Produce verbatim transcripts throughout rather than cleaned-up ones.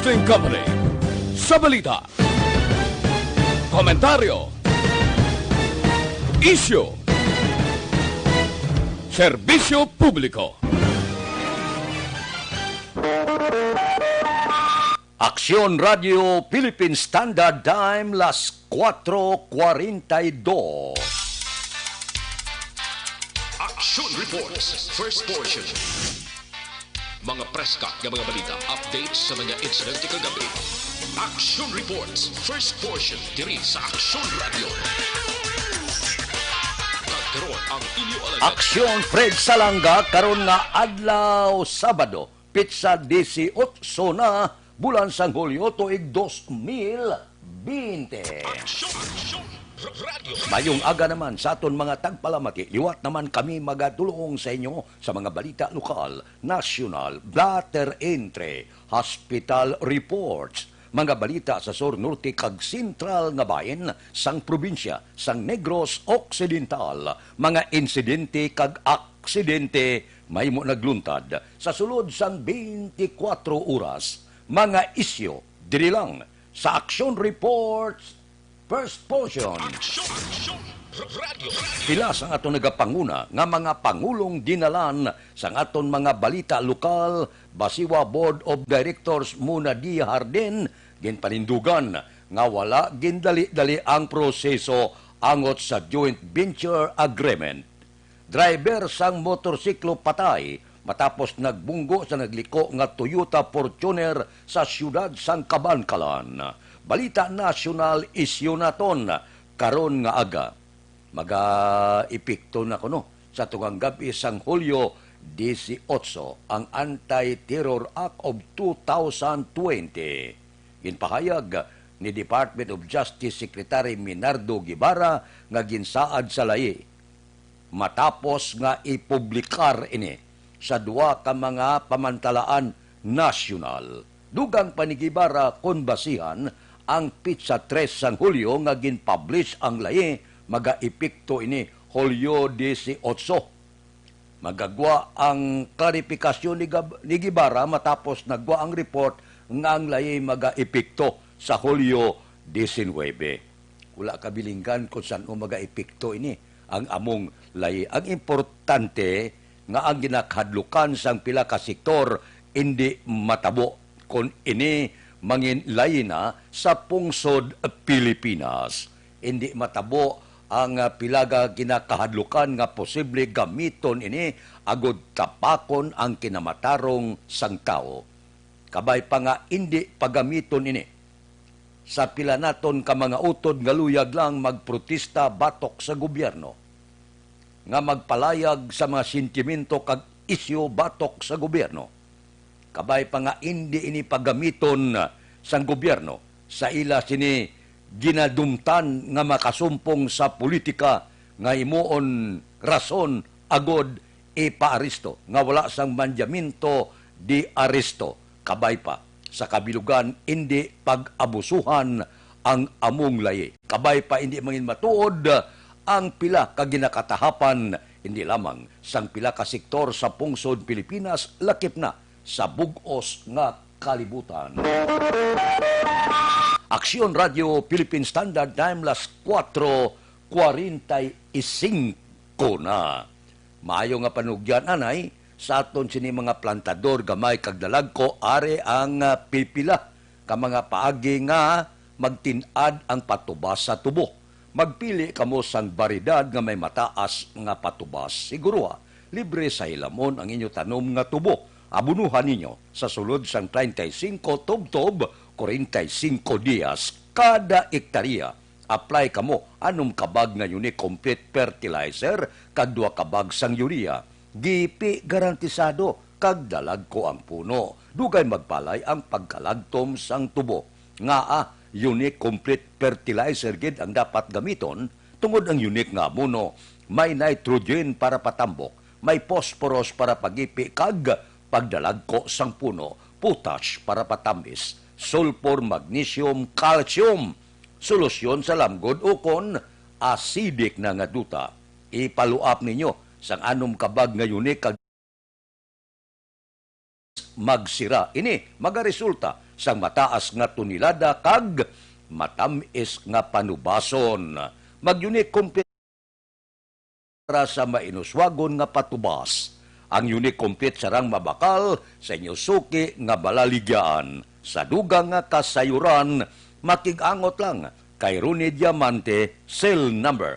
Broadcasting Company. Sa balita, komentaryo, isyu, serbisyo publiko. Aksyon Radio Philippine Standard Time, las cuatro cuarenta y dos. Action Reports, first portion. Mga preska nga mga balita, updates sa mga insidente kagabi. Action Reports, first portion, diri sa Action Radio. Kag karon ang inyo alagad. Aksyon Fred Salanga karon nga adlaw, Sabado, pitsa disiotso na, bulan sang Hulyo, tuig dos mil bente. Action, action, radio. Mayong aga naman sa aton mga tagpalamati. Liwat naman kami magadulong sa inyo sa mga balita lokal, nasyonal, blatter entre, hospital reports, mga balita sa sur, norte, kag sentral nga bahin sang probinsya sang Negros Occidental, mga insidente kag aksidente mahimo nagluntad sa sulod sang twenty-four oras, mga isyu diri lang sa Action Reports First Portion. Action, action, radio. Pila sang aton nagapanguna nga mga pangulong dinalan sang aton mga balita lokal, basiwa Board of Directors Muna D. Hardin, ginpanindugan nga wala gindali-dali ang proseso angot sa joint venture agreement. Driver sang motorsiklo patay matapos nagbunggo sa nagliko nga Toyota Fortuner sa siyudad sang Kabankalan. Balita nasyonal, isyu naton karon nga aga. Magaepekto na kuno sa tungang gab-i sang Hulyo disiotso ang Anti-Terror Act of two thousand twenty. Ginpahayag ni Department of Justice Secretary Minardo Guevara nga ginsaad sa layi matapos nga ipublikar ini sa duha ka mga pamantalaan nasyonal. Dugang pa ni Guevara, kon basihan ang pitsa tres sang Hulyo nga gin-publish ang layi, magaepekto ini Hulyo disiotso. Magagwa ang klarifikasyon ni Gab-, ni Guevara matapos nagwa ang report nga ang layi magaepekto sa Hulyo disinwebe. Wala kabilinggan kung san-o magaepekto ini ang among layi. Ang importante nga ang ginakahadlukan sang pila ka sektor indi matabo kon ini mangin layi na sa pungsod Pilipinas. Indi matabo ang, ah, pila ka ginakahadlukan nga posible gamiton ini agud tapakon ang kinamatarong sang tawo. Kabay pa nga indi pagamiton ini sa pila naton ka mga utod nga luyag lang magprotesta batok sa gobyerno, nga magpalayag sa mga sentimento kag isyu batok sa gobyerno. Kabay pa nga indi ini pagamiton sang gobyerno sa ila sini ginadumtan nga makasumpong sa politika nga himuon rason agud ipaaresto nga wala sang mandamiento de arresto. Kabay pa, sa kabilugan, indi pag-abusuhan ang among layi. Kabay pa, indi mangin matuod ang pila ka ginakatahapan, indi lamang sang pila ka sektor sa pungsod Pilipinas, lakip na sa bug-os nga kalibutan. Aksyon Radio Philippine Standard Time, las cuatro cuarenta y cinco na. Maayo nga panugyan anay sa aton sini mga plantador, gamay kag dalagko, ari ang, ah, pipila ka mga paagi nga magtin-ad ang patubas sa tubo. Magpili kamo sang baryedad nga may mataas nga patubas. Siguruha, libre sa hilamon ang inyo tanom nga tubo. Abunuhan ninyo sa sulod sang treinta y cinco tubtob, cuarenta y cinco dias kada ektarya. Apply kamo anom ka bag nga Unique Complete Fertilizer kag duha ka bag sang urea. Gipi garantisado kag dalagko ang puno. Dugay magpalay ang pagkalagtom sang tubo. Ngaa, Unique Complete Fertilizer gid ang dapat gamiton, tungod ang Unique nga abono may nitrogen para patambok, may phosphorus para pagipi kag pagdalagko sang puno, potash para patamis, sulfur, magnesium, calcium, solusyon sa lamgod ukon acidic na nga duta. Ipaluap ninyo sang anom ka bag nga Unique kag magsira. Ini magaresulta sang mataas nga tonelada kag matam-is nga panubason. Mag-Unique Compete para sa mainuswagon nga patubas. Ang Unique Compete sarang mabakal sa inyo suki nga balaligyaan. Sa dugang nga kasayuran, makig-angot lang kay Ronnie Diamante, cell number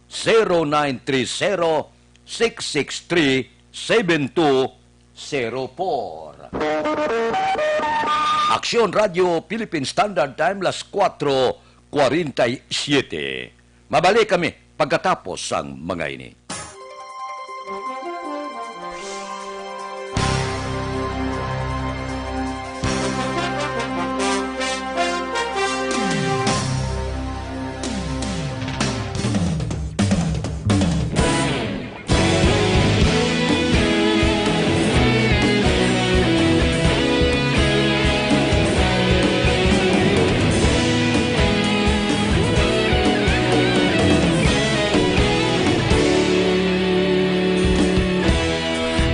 zero nine three zero, six six three, seven two zero four. Aksyon Radio Philippine Standard Time, las kuwatro kwarenta y siyete. Mabalik kami pagkatapos sang mga ini.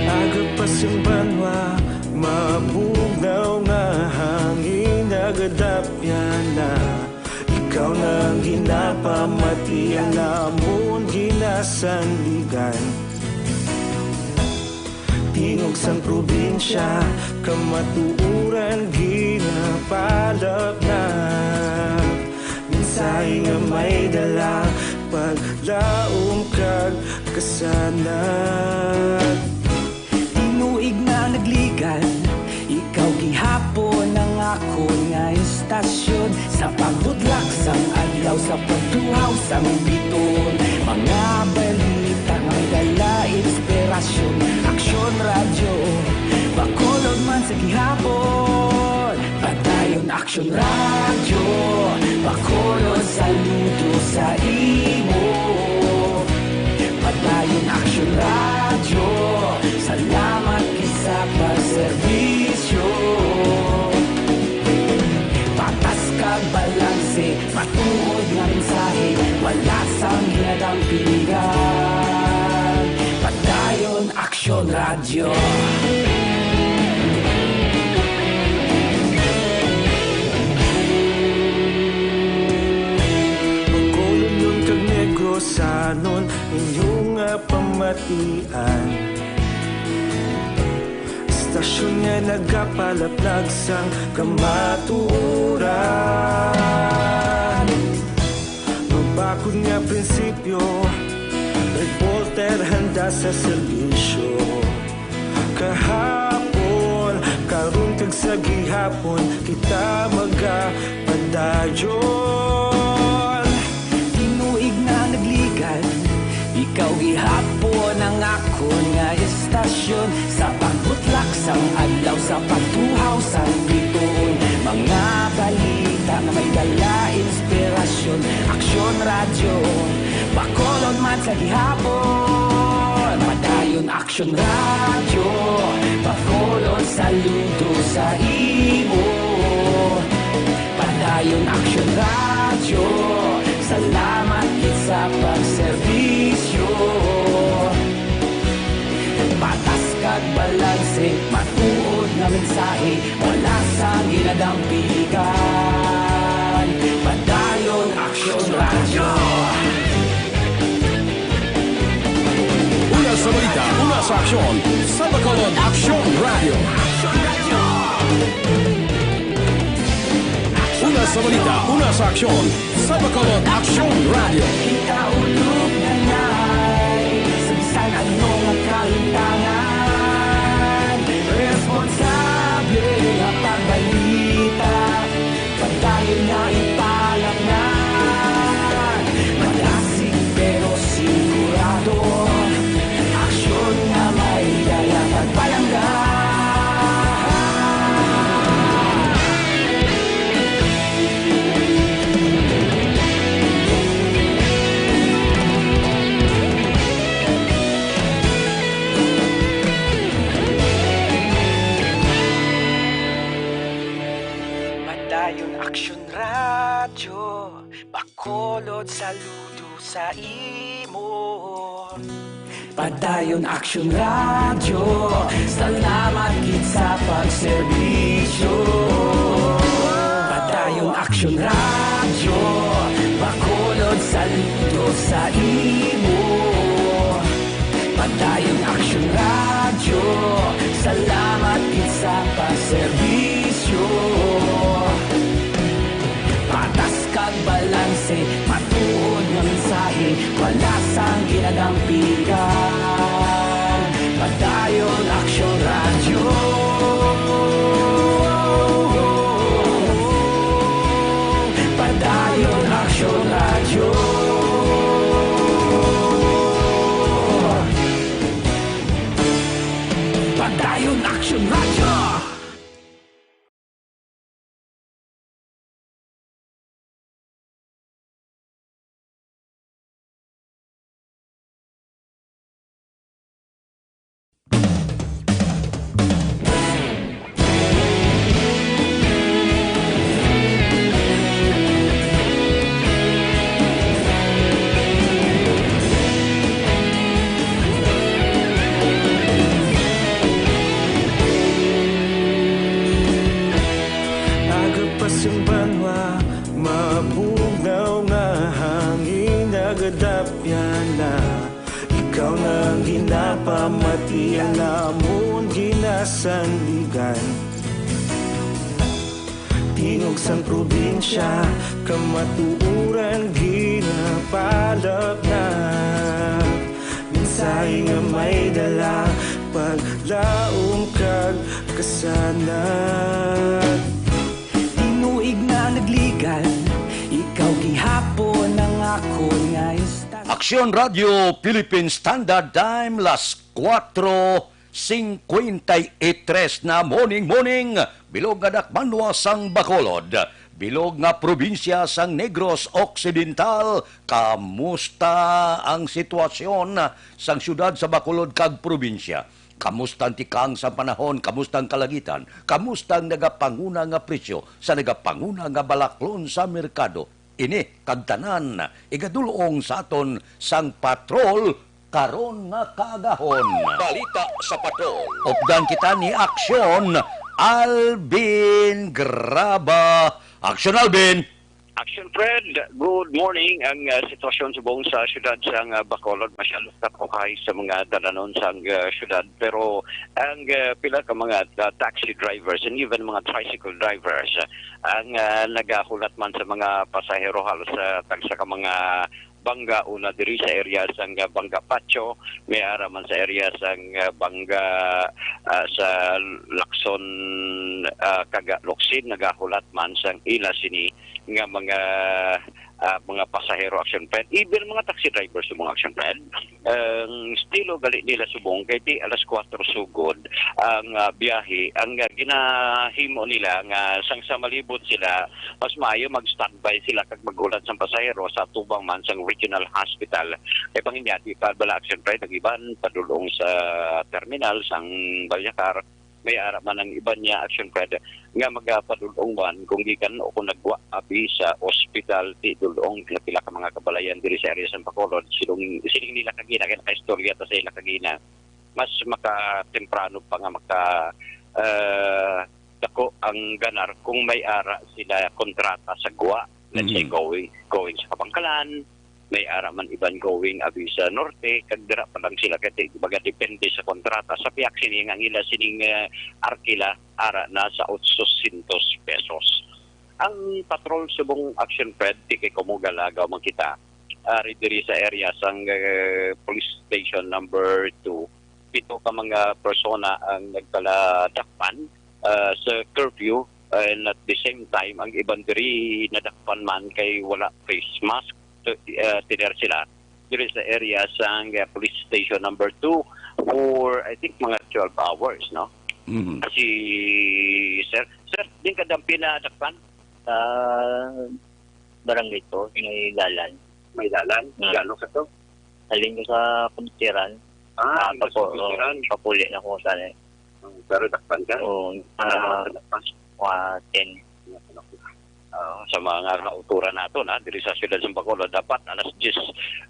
Aga pa sing banwa, mabugnaw nga hangin nagadapyan na. Ikaw na ang ginapamati, ang amon ginasandigan. Tingog sang probinsya, kamatuoran ginapalapnap. Mensahe nga may dala, paglaom kag kasanag. Tinuig na nagligan, ikaw gihapon ang akon nga istasyon. Sa pagbudlak sang adlaw, sa pagtuhaw sang bituon, mga balita nga may dala inspirasyon. Aksyon Radyo, Bacolod man sa gihapon. Padayon Aksyon Radyo, Bacolod, saludo sa imo. Padayon Aksyon Radyo, salamat gid sa pagserbisyo. Patas kag balanse, matuod nga mensahe, wala sang ginadampingan. Padayon Aksyon Radyo. Bacolodnon kag Negrosanon, inyo nga pamatian. Istasyon nga nagapalaplag sang kamatuoran. Mabakod nga prinsipyo, reporter handa sa serbisyo. Kahapon, karon, kag sa gihapon, kita magapadayon. Tinuig na nagligan, ikaw gihapon ang akon nga istasyon. Sa pagbutlak sang adlaw, sa pagtuhaw sang bituon, mga balita nga may dala inspirasyon. Aksyon Radyo, Bacolod man sa gihapon. Padayon Aksyon Radyo, Bacolod, saludo sa imo. Padayon Aksyon Radyo, salamat gid sa pagserbisyo. Patas kag balanse, matuod nga mensahe, wala sang ginadampingan. Padayon Aksyon Radyo. Una sa balita, una sa aksyon, sa Bacolod Aksyon Radyo. Una sa balita, una sa aksyon, sa Bacolod Aksyon Radyo. Kita ulog na nay, sa bisan ano nga kalimtangan, responsable nga pagbalita. Padayon nga ipalapngan, malasig pero sigurado, aksyon nga may dala pagpalangga. Padayon Aksyon Radyo, Bacolod, saludo sa imo. Padayon Aksyon Radyo, salamat gid sa pagserbisyo. Padayon Aksyon Radyo, Bacolod, saludo sa imo. Padayon Aksyon Radyo, salamat gid sa pagserbisyo. Patas kag balanse, matuod nga mensahe, wala sang ginadampigan. Padayon Aksyon Radyo. Padayon Aksyon Radyo. Padayon Aksyon Radyo. Nagapas ang banwa, mabugnaw nga hangin, nagadapyan na. Ikaw na ang ginapamati, ang amon ginasandigan. Tingog sang probinsya, kamatuoran ginapalapnag. Mensahe nga may dala, paglaom kag kasanag. Tinuig na nagligan, ikaw gihapon ang akon nga estado. Aksyon Radio Philippine Standard Time, las kuwatro cincuenta y tres na. Morning, morning, bilog nga dakbanwa sang Bacolod, bilog nga probinsya sang Negros Occidental. Kamusta ang sitwasyon sang siyudad sa Bacolod kag probinsya? Kamusta ang tikang sang panahon? Kamusta ang kalagitan? Kamusta ang nagapanguna nga presyo sa nagapanguna nga balaklon sa merkado? Ini kag tanan igadul-ong sa aton sang patrol karon nga kaagahon. Balita sa patrol. Updan kita ni Aksyon Alvin Graba. Aksyon, Alvin! Action Fred, good morning. Ang, ah, sitwasyon subong sa siyudad sang, ah, Bacolod, masyado ka okay sa mga dalanon sang, ah, siyudad. Pero ang, ah, pila ka mga, ah, taxi drivers and even mga tricycle drivers, ah, ang, ah, nagahulat man sa mga pasahero halos sa tagsa ka mga bangga una diri sa area sang, ah, Bangga Patio, may ara man sa area sang, ah, Bangga, ah, sa Lacson, ah, kag Locsin, nagahulat man sang ila sini nga mga, ah, mga pasahero, Action Fred, even mga taxi drivers sa mga, Action Fred. Ang estilo gali nila subong kay ti alas kuwatro sugod ang, ah, biyahe. Ang, ah, ginahimo nila nga sang sa malibot sila, mas maayo mag-standby sila kag maghulat sang pasahero sa atubang man sang regional hospital. Kay bangin niya, di pa bala, Action Fred, ang iban padulong sa terminal sang Balyacar. May ara man ang iban niya, Action Fred, nga magapadulong man kung gikan o kung nagwa abi sa ospital, ti dulong pila ka mga kabalayan diri sa area sa Bacolod. Siling, siling nila kagina, kay nakaistorya ta sa ila kagina, mas makatemprano pa nga maka, ah, dako ang ganar kung may ara sila kontrata sa gwa, let's say, Mhm. going, going sa Kabangkalan, may ara man iban going abi sa norte, kag dira pa lang sila, kay ti-, baga depende sa kontrata. Sa pihak sini nga ang ila sining, eh, arkila, ara na sa otsosyentos pesos. Ang patrol subong, Action Fred, ti kay kumugal agaw man kita, ari diri sa area sang, eh, police station number two, pito ka mga persona ang nagpaladakpan, ah, sa curfew, and at the same time, ang iban diri nadakpan man kay wala face mask. So, ah, tener sila diri sa area sang, ah, police station number two for, I think, mga twelve hours, no? Mhm. Si sir, sir, din ka dampi nadakpan? Sa barangay ko, may dalan. May dalan? Mm. Gano ka to? Halin ko sa Puntiran. Ah, Ah, halin ka sa papu-, Puntiran. oh, papuli na ko sana eh. Mm, pero dakpan ka? Oo, Ano ah, ka dakpan? Mga ten. Ano ka dakpan? Ah, sa mga kauturan nato na diri sa siyudad sa Bacolod, dapat alas diyes,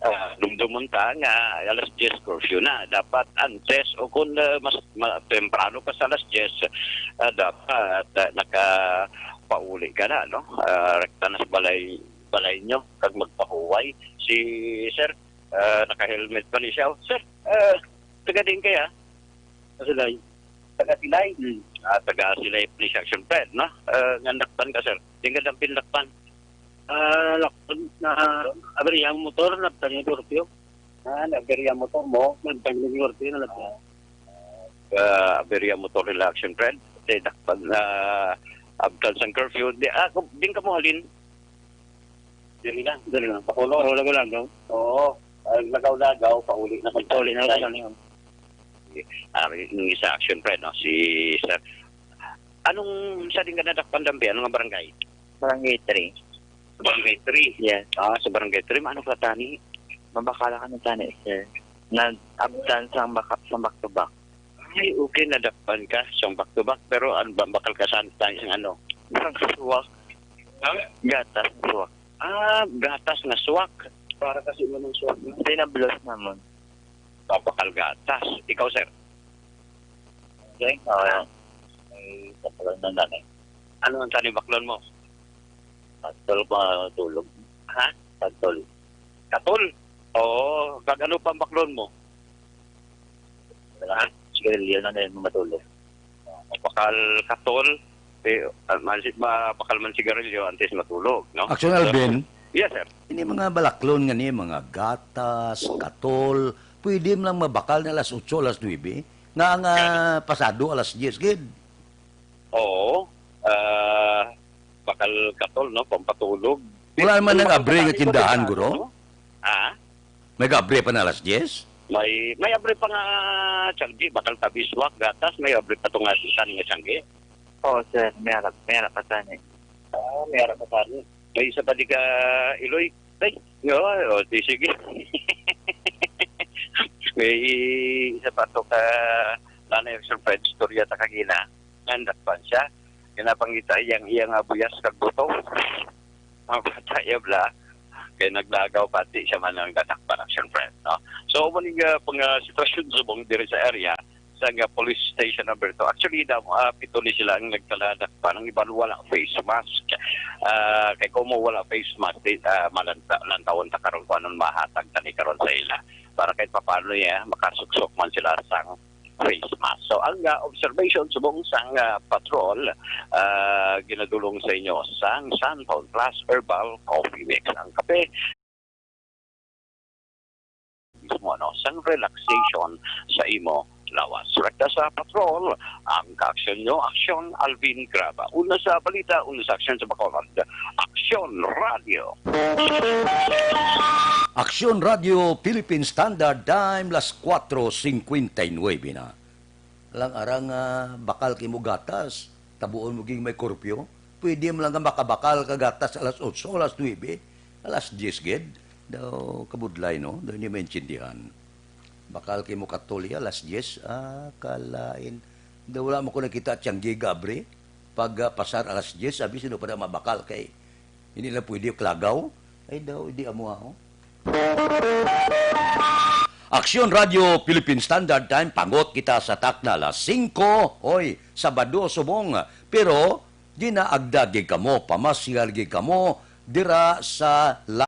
ah, dumdumon ta nga alas diyes curfew na. Dapat antes o kung, ah, mas ma-, temprano pa sa alas diyes, ah, dapat, ah, nakapauli ka na, no? Ah, rekta na sa balay, balay nyo kag magpahuway. Si sir, ah, naka-helmet pa ni siya. Sir, ah, taga din kaya? Sa Silay. Taga Silay? Hmm. Ah, taga Silay Police Action Fred, no? Ah, nga dakpan ka, sir. Di ka daw pinlakpan? Ah, lakpan na aberya ang motor, nabtang yung curfew. Ah, naaberya ang motor mo? Nabtang yung curfew, nalakpan. Ah, aberya ang motor nila, Action Fred. Di dakpan, ah, abtan sang curfew. Di, ah, kung, din ka mo halin? Diri lang. Diri lang. Bacolod. Bacolod ko lang, no? Oo. Ah, lagaw-lagaw, pauli na kung Pauli na lang. Ari, yung isa, Action Fred, no? Si Sir. Anong sa din ka nadakpan, Dambi? Anong barangay? Barangay three. Sa Barangay three? Yes. Ah, sa Barangay three, ano ka tani? Mabakala ka na tani, sir. Nag-abtan sa baka-, sa back to back. Ay, okay, nadakpan ka sa back to back, pero ano ba, bakal ka sa tani sa ano? Sa suwak. Ha? Gatas, suwak. Ah, gatas nga suwak. Para kasi mo ng suwak, no? Pinablos naman. Papakal gatas. Ikaw, sir? Okay, ah, ay, sa pala na nanay. Ano ang tani baklon mo? Katol pa tulog. Ha? Katol. Katol? Oo. Kag ano pa ang baklon mo? Wala. Sigarilyo na ngayon matulog. Bakal katol, eh, ah, man si-, ma-, bakal man sigarilyo antes matulog, no? Action, Alvin. Yes, sir. Ini mga balaklon nga ni, mga gatas, katol, pwede man lang mabakal na alas otso, alas nuebe, nga ang, ah, pasado alas diyes gid. Oo. Ah, bakal katol, no? Pampatulog. Wala naman Yung nag-abre nga bakal tindahan, katol, guro? No? Ha? May gabre pa na alas diyes? May, may abre pa nga, Changi, bakal tabi suwak, gatas, may abre pa to nga sisan nga Changi. Oo, sir. May arap, may arap pa tani. Ah, may arap pa tani. May isa pa di ka, Iloy? Ay, oo, o, di sige. May isa pa to ka, Nanay Action Fred, istorya ta kagina. Nandakpan siya. Kinapangita iyang, iyang, ah, buyas kag buto. Ang bata iya bla, kay naglagaw pati siya man ang dadak para, siyempre, no? So, mao ni nga pang, ah, sitwasyon subong diri sa area sa nga police station number two. Actually, daw, ah, pito ni sila ang nagkaladak pa. Ang iban wala face mask. Ah, kay kung mo wala face mask, di, ah, malanta-, lantawon ta karon kung anong mahatag tani karon sa ila. Para kahit papaano niya, makasuksok man sila sang face mask. So, ang, ah, observation subong sang, ah, patrol, ah, ginadulong sa inyo sang Santon Plus Herbal Coffee Mix. Ang kape mismo, no, sang relaxation sa imo lawas. Rekta sa patrol, ang kaaksyon nyo, Aksyon Alvin Graba. Una sa balita, una sa aksyon sa Bacolod, Aksyon Radio. Aksyon Radio Philippine Standard Time, las kuwatro singkwenta y nuebe na. Lang arang, ah, bakal kay mo gatas, tabuon mo ging may kurpyo. Pwede mo lang nga makabakal ka gatas alas otso, alas nuebe, alas diyes gid. Daw kabudlay, no? Daw hindi maintindihan. Bakal kay mo katol iya, alas diyes, ah, kalain. Daw wala mo ko nakita tiyang gigabre. Pag, ah, pasar alas diyes, sabi, sino pa na mabakal kay hindi na pwede yung klagaw? Ay daw, hindi amo ako. Aksyon Radio Philippine Standard Time, pangot kita sa takna alas singko, hoy, Sabado subong. Pero, ginaagda gid kamo, pamasyal gid kamo, dira sa la-,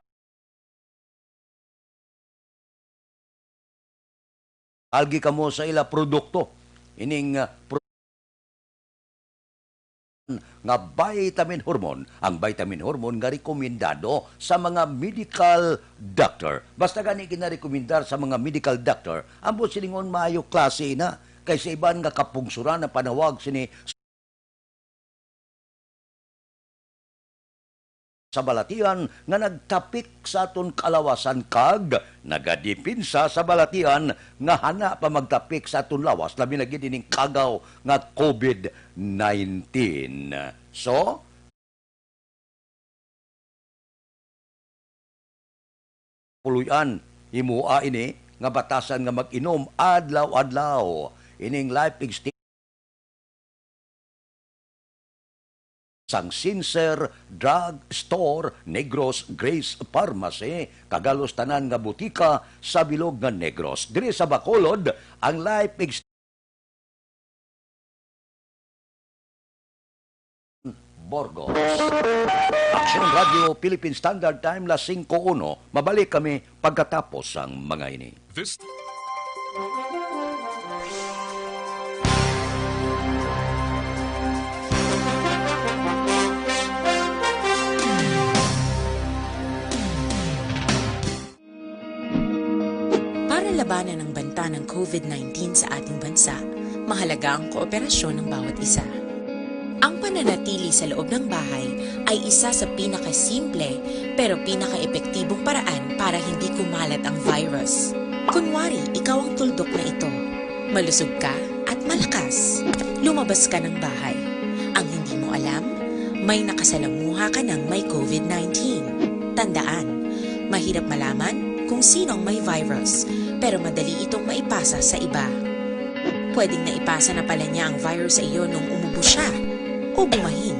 algi kamo sa ila produkto. Ining, ah, pro-, nga vitamin hormone, ang vitamin hormone nga rekomendado sa mga medical doctor. Basta gani ginarekomendar sa mga medical doctor, ang buot silingon maayo klase na, kay sa iban nga kapungsuran ang panawag sini sa balatian nga nagtapik sa aton kalawasan kag nagadepensa sa balatian nga hana pa magtapik sa aton lawas, labi na gid ining kagaw nga COVID nineteen. So, puloy-an, himoa ini nga batasan nga mag-inom adlaw-adlaw. Ining life extension sang Sincere Drug Store, Negros Grace Pharmacy, kag halos tanan nga butika sa bilog nga Negros. Diri sa Bacolod, ang Life Ex-, Burgos. Action Radio Philippine Standard Time, las singko uno. Mabalik kami pagkatapos sang mga ini. This Para labanan ang banta ng COVID nineteen sa ating bansa, mahalaga ang kooperasyon ng bawat isa. Ang pananatili sa loob ng bahay ay isa sa pinakasimple pero pinakaepektibong paraan para hindi kumalat ang virus. Kunwari, ikaw ang tuldok na ito. Malusog ka at malakas. Lumabas ka ng bahay. Ang hindi mo alam, may nakasalamuha ka ng may COVID nineteen. Tandaan, mahirap malaman kung sino ang may virus, pero madali itong maipasa sa iba. Pwedeng naipasa na pala niya ang virus sa iyo nung umubo siya, o bumahin.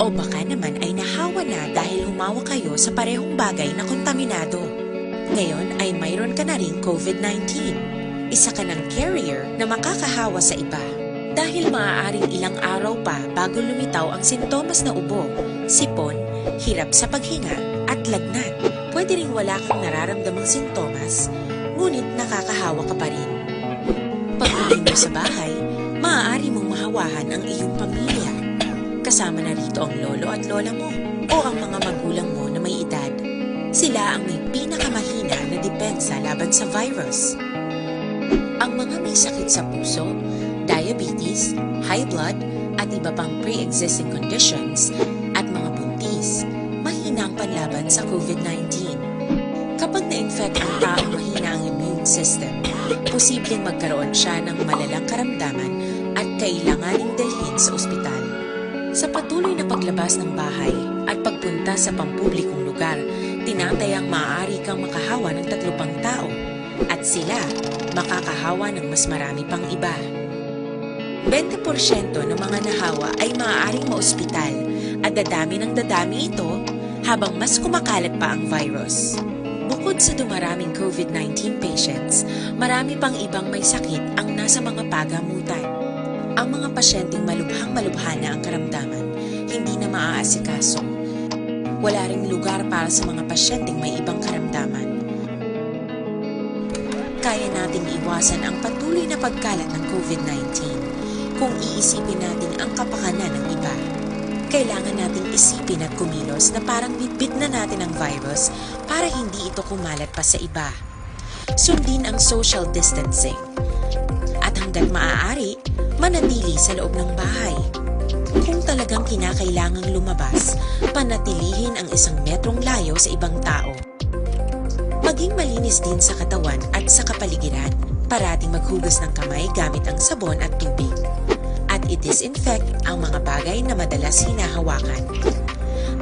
O baka naman ay nahawa na dahil humawa kayo sa parehong bagay na kontaminado. Ngayon ay mayroon ka na ring COVID nineteen. Isa ka ng carrier na makakahawa sa iba. Dahil maaaring ilang araw pa bago lumitaw ang sintomas na ubo, sipon, hirap sa paghinga, at lagnat. Pwede ring wala kang nararamdamang sintomas, ngunit nakakahawa ka pa rin. Pag-uwi mo sa bahay, maaari mong mahawahan ang iyong pamilya. Kasama na rito ang lolo at lola mo o ang mga magulang mo na may edad. Sila ang may pinakamahina na depensa laban sa virus. Ang mga may sakit sa puso, diabetes, high blood, at iba pang pre-existing conditions, at mga buntis, mahina ang panlaban sa COVID nineteen. Kapag na-infect ang taong mahina ang immune system, posibleng magkaroon siya ng malalang karamdaman at kailanganing dalhin sa ospital. Sa patuloy na paglabas ng bahay at pagpunta sa pampublikong lugar, tinatayang maaari kang makahawa ng tatlo pang tao, at sila makakahawa ng mas marami pang iba. Bente porsyento ng mga nahawa ay maaaring maospital, at dadami ng dadami ito habang mas kumakalat pa ang virus. Bukod sa dumaraming COVID nineteen patients, marami pang ibang may sakit ang nasa mga pagamutan. Ang mga pasyenteng malubhang-malubha na ang karamdaman, hindi na maaasikaso. Wala ring lugar para sa mga pasyenteng may ibang karamdaman. Kaya nating iwasan ang patuloy na pagkalat ng COVID nineteen kung iisipin natin ang kapakanan ng iba. Kailangan nating isipin at kumilos na parang bitbit na natin ang virus para hindi ito kumalat pa sa iba. Sundin ang social distancing. At hanggat maaari, manatili sa loob ng bahay. Kung talagang kinakailangang lumabas, panatilihin ang isang metrong layo sa ibang tao. Maging malinis din sa katawan at sa kapaligiran. Parating maghugas ng kamay gamit ang sabon at tubig. At i-disinfect ang mga bagay na madalas hinahawakan.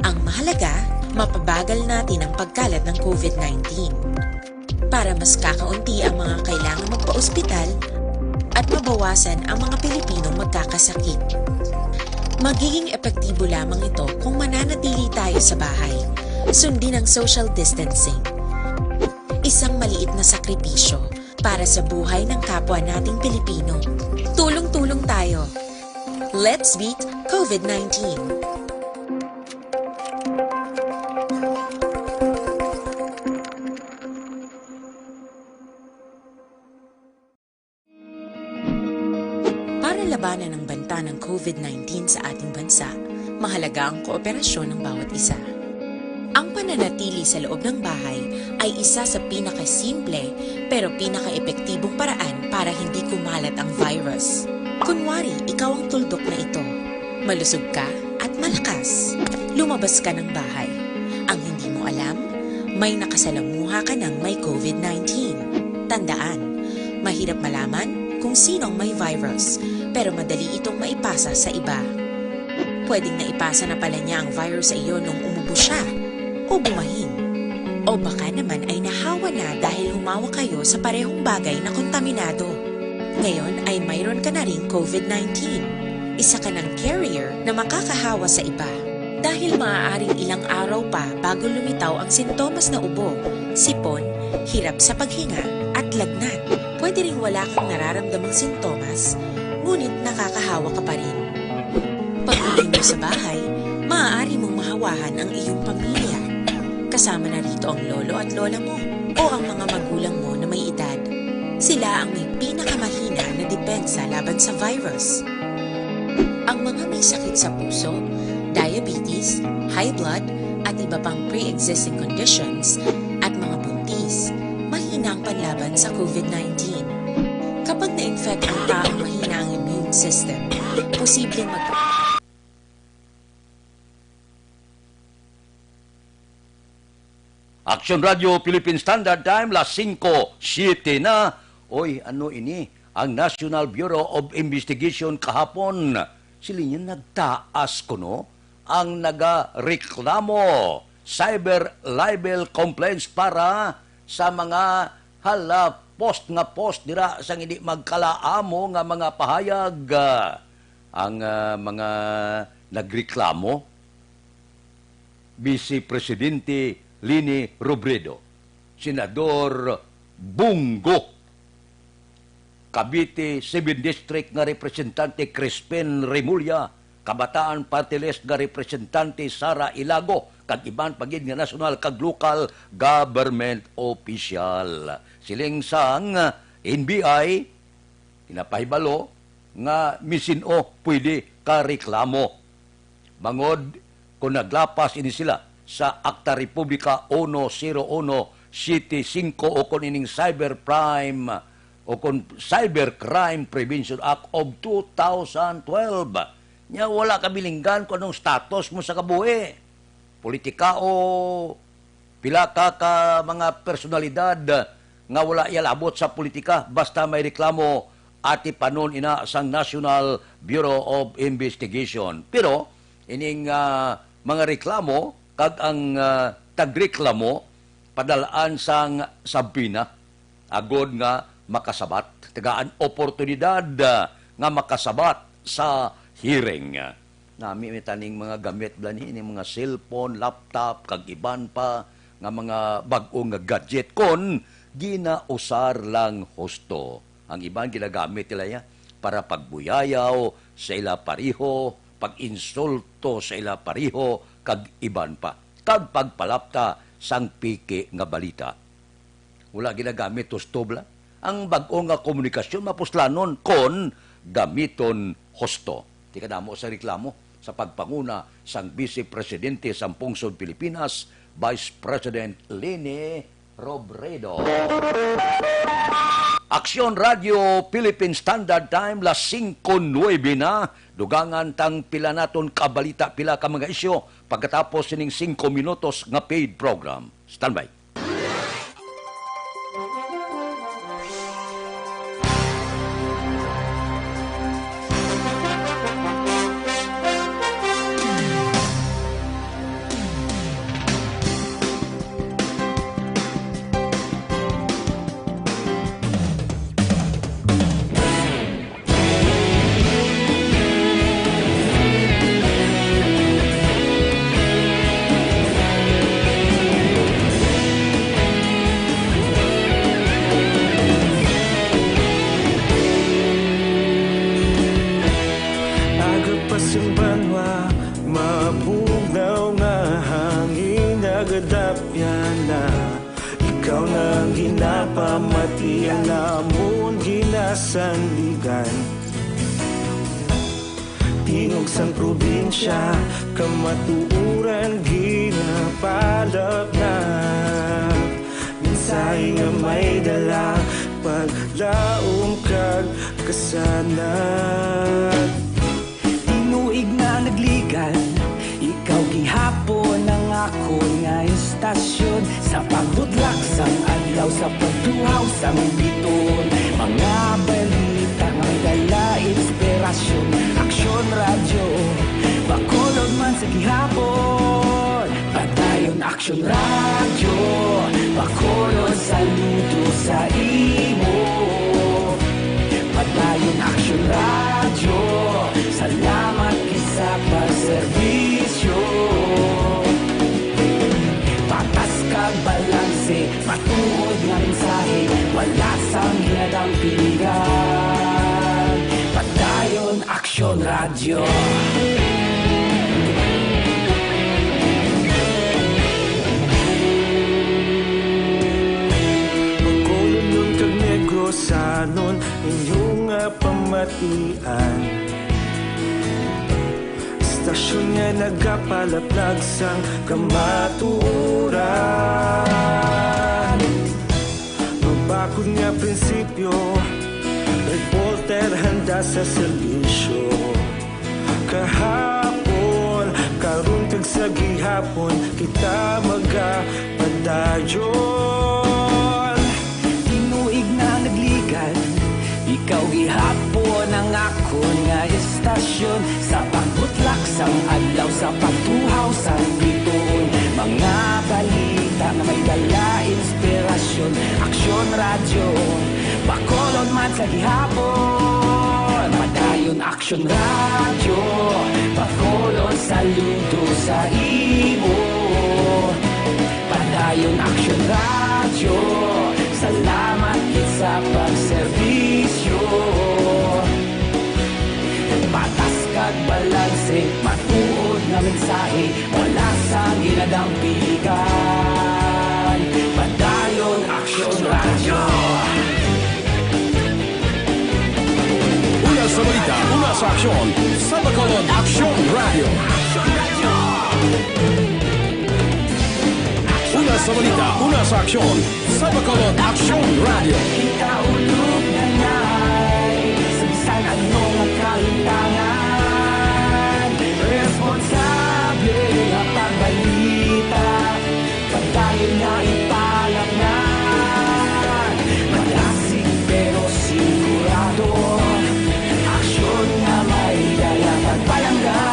Ang mahalaga, mapabagal natin ang pagkalat ng COVID nineteen. Para mas kakaunti ang mga kailangang magpa-ospital at mabawasan ang mga Pilipinong magkakasakit. Magiging epektibo lamang ito kung mananatili tayo sa bahay, sundin ang social distancing. Isang maliit na sakripisyo para sa buhay ng kapwa nating Pilipino. Tulong-tulong tayo. Let's beat COVID nineteen. Para labanan ang banta ng COVID nineteen sa ating bansa, mahalaga ang kooperasyon ng bawat isa. Ang pananatili sa loob ng bahay ay isa sa pinakasimple pero pinakaepektibong paraan para hindi kumalat ang virus. Kunwari, ikaw ang tuldok na ito. Malusog ka at malakas. Lumabas ka ng bahay. Ang hindi mo alam, may nakasalamuha ka ng may COVID nineteen. Tandaan, mahirap malaman kung sino ang may virus, pero madali itong maipasa sa iba. Pwedeng naipasa na pala niya ang virus sa iyo nung umubo siya o bumahin. O baka naman ay nahawa na dahil humawa kayo sa parehong bagay na kontaminado. Ngayon ay mayroon ka na ring COVID nineteen. Isa ka ng carrier na makakahawa sa iba. Dahil maaaring ilang araw pa bago lumitaw ang sintomas na ubo, sipon, hirap sa paghinga, at lagnat, pwede ring wala kang nararamdamang sintomas, ngunit nakakahawa ka pa rin. Pag-uwi mo sa bahay, maaari mong mahawahan ang iyong pamilya. Kasama na rito ang lolo at lola mo o ang mga magulang mo na may edad. Sila ang may pinakamahina na depensa laban sa virus. Ang mga may sakit sa puso, diabetes, high blood, at iba pang pre-existing conditions, at mga buntis, mahina ang panlaban sa COVID nineteen. Kapag na-infect ang taong mahina ang immune system, posibleng mag- Action Radio Philippine Standard Time, las singko siete na. Oy, ano ini? Ang National Bureau of Investigation kahapon, sila niya nagtaas kuno ang nagareklamo, cyber libel complaints para sa mga hala post nga post dira sang hindi magkalaamo nga mga pahayag. Ah, ang, ah, mga nagreklamo, Vice Presidente Leni Robredo, Senador Bong Go, Cavite Seven District nga Representante Crispin Remulla, Kabataan Party List nga Representante Sara Ilago, kag iban pa gid nga nasyonal kag lokal government official. Siling sang N B I, ginapahibalo nga misin-o pwede ka reklamo. Bangod kon naglapas ini sila sa Akta Republika uno zero uno siete cinco o kon ining Cybercrime o kon Cybercrime Prevention Act of two thousand twelve. Nya wala ka bilinggan kung anong status mo sa kabuhi. Politika o pila ka, ka mga personalidad nga wala iyalabot sa politika, basta may reklamo, atipanon ina sang National Bureau of Investigation. Pero ining, ah, mga reklamo kag ang, ah, tagreklamo padalaan sang subpoena agod nga makasabat, tagaan oportunidad, ah, nga makasabat sa hearing. Nami mi taning mga gamit bala ni, ining mga cellphone, laptop, kag iban pa nga mga bag-o nga gadget kon ginausar lang husto. Ang iban ginagamit nila ya para pagbuyayaw sa ila pareho, pag-insulto sa ila pareho, kag iban pa, kag pagpalapta sang piki nga balita. Wala ginagamit husto bala. Ang bag-o nga komunikasyon mapuslanon kon gamiton husto. Tikadamo sa reklamo sa pagpanguna sang Vice Presidente sang Pungsod Pilipinas, Vice President Leni Robredo. Aksyon Radio Philippine Standard Time, las singko nuebe na. Dugangan tang pila naton kabalita, pila ka mga isyu pagkatapos sining singko minutos nga paid program. Standby. Aga pa sing banwa, mabugnaw nga hangin, nagadapyan na. Ikaw na ang ginapamati, ang amon ginasandigan. Tingog sang probinsya, kamatuoran ginapalapnap. Mensahe nga may dala, paglaom kag kasanag. Tinuig na nagligan, ikaw gihapon ang akon nga istasyon. Sa pagbudlak sang adlaw, sa pagtuhaw sang biton, mga balita nga may dala inspirasyon. Aksyon Radyo, Bacolod man sa gihapon. Padayon Aksyon Radyo, Bacolod, saludo sa imo. Padayon Aksyon Radyo, salamat. Batian. Istasyon nga nagapalaplag sang kamatuoran. Mabakod nga prinsipyo, reporter handa sa serbisyo. Kahapon, karon, kag sa gihapon, kita magapadayon. Tinuig na nagligad, ikaw gihapon ang akon nga istasyon. Sa pagbutlak sang adlaw, sa pagtuhaw sang bituon, mga balita nga may dala inspirasyon. Aksyon Radyo, Bacolod man sa gihapon. Padayon Aksyon Radyo, Bacolod, saludo sa imo. Padayon Aksyon Radyo, salamat gid sa pagserbisyo. Patas kag balanse, matuod nga mensahe, wala sang ginadampigan. Padayon Aksyon Radyo. Una sa balita, una sa aksyon, sa Bacolod Aksyon Radyo. Una sa balita, una sa aksyon, sa Bacolod Aksyon Radyo. Kita ulog na ngay, sa bisan ano nga kahitangan, responsable nga pagbalita. Padayon nga ipalaknad, madasig pero sigurado, aksyon nga may dala kag palangga.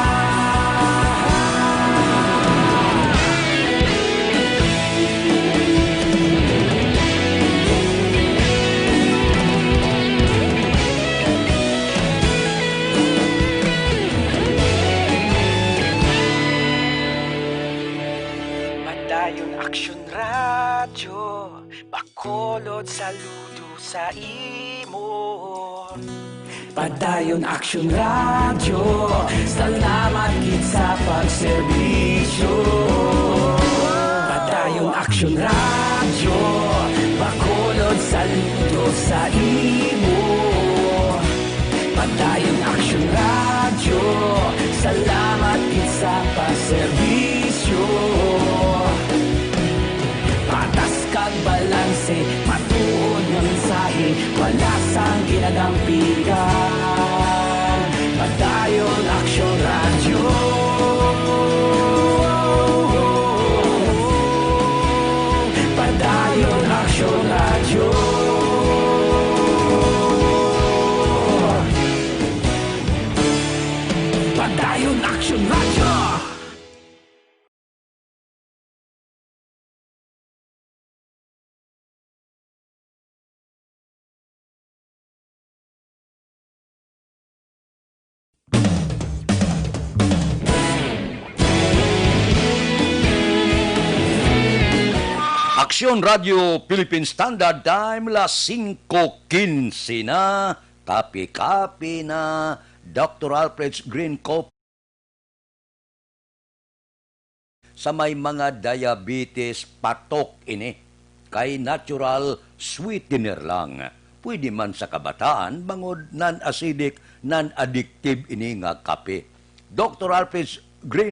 Padayon Aksyon Radyo, Bacolod, saludo sa imo. Padayon Aksyon Radyo, salamat gid sa pagserbisyo. Padayon Aksyon Radyo, Bacolod, saludo sa imo. Padayon Aksyon Radyo, salamat gid sa pagserbisyo. Patas kag balanse, matuod nga mensahe, wala sang ginadampigan. Padayon Aksyon Radyo. Padayon Aksyon Radyo. Padayon Aksyon Radyo. Aksyon Radyo Philippine Standard Time, las singko quince na. Kape-kape na, Doctor Alfred's Green Coffee. Sa may mga diabetes, patok ini. Kay natural sweetener lang. Pwede man sa kabataan, bangod non-acidic, non-addictive ini nga kape. Doctor Alfred's Green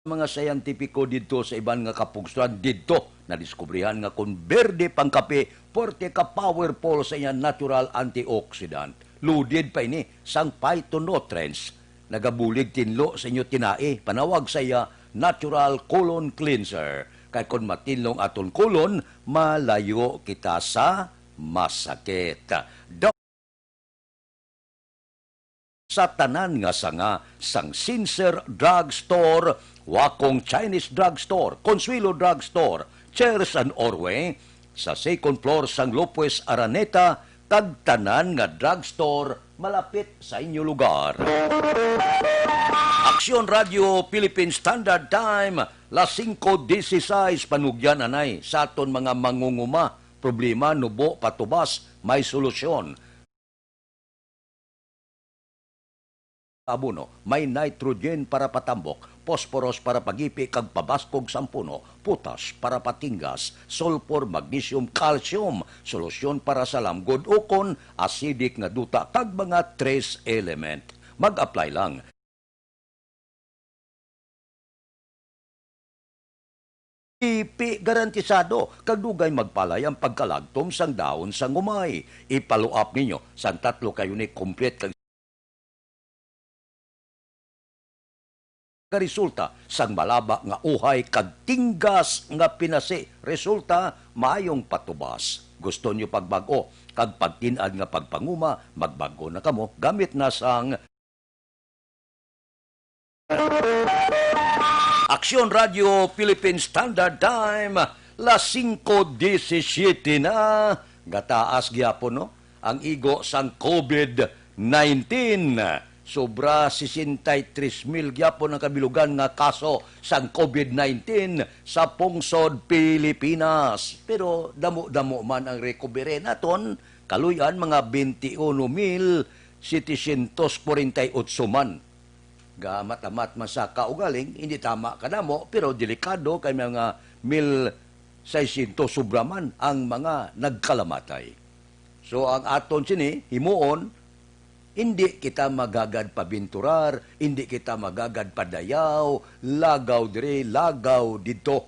mga siyentipiko didto sa iban nga kapugsuran didto nadiskubrihan nga kon berde pang kape, puwerte ka powerful sa iya natural antioxidant. Loaded pa ini sang phytonutrients. Nagabulig tinlo sa inyo tinai, panawag sa iya natural colon cleanser. Kay kon matinlo ang aton colon, malayo kita sa masakit. Sa tanan nga sanga sang Sincere Drug Store, Wakong Chinese Drug Store, Consuelo Drug Store, Cheers and Orway, sa second floor sang Lopez Araneta, kag tanan nga drug store malapit sa inyo lugar. Aksyon Radio Philippine Standard Time, las singko dieciséis, panugyan anay sa aton mga mangunguma. Problema, nubo, patubas, may solusyon. abono, may nitrogen para patambok, posporos para pagipi kag pabaskog sang puno, potas para patinggas, sulfur, magnesium, calcium, solusyon para sa lamgod ukon acidic nga duta, kag mga trace element. Mag-apply lang. Ipi garantisado kag dugay magpalay ang pagkalagtom sang dahon sang umay. Ipaluap ninyo sang tatlo ka unit complete kag resulta sang malaba nga uhay kag tinggas nga pinasi. Resulta, maayong patubas. Gusto niyo pagbag-o kag pagtin-ad nga pagpanguma, magbag-o na kamo gamit na sang Aksyon Radio Philippine Standard Time, las singko disisiete na. Gataas gyapon, no? Ang igo sang COVID nineteen. Sobra sesenta y tres mil gyapon ang kabilugan nga kaso sang COVID nineteen sa pungsod Pilipinas. Pero damo-damo man ang recovery naton, kaluy-an mga twenty-one mil setecientos kwarenta y otso man. Gamat-amat man sa kaugaling, hindi tama kadamo, pero delikado kay mga mil seiscientos sobra man ang mga nagkalamatay. So, ang aton sini, himuon, hindi kita magagad pabinturar, hindi kita magagad padayaw, lagaw diri, lagaw didto.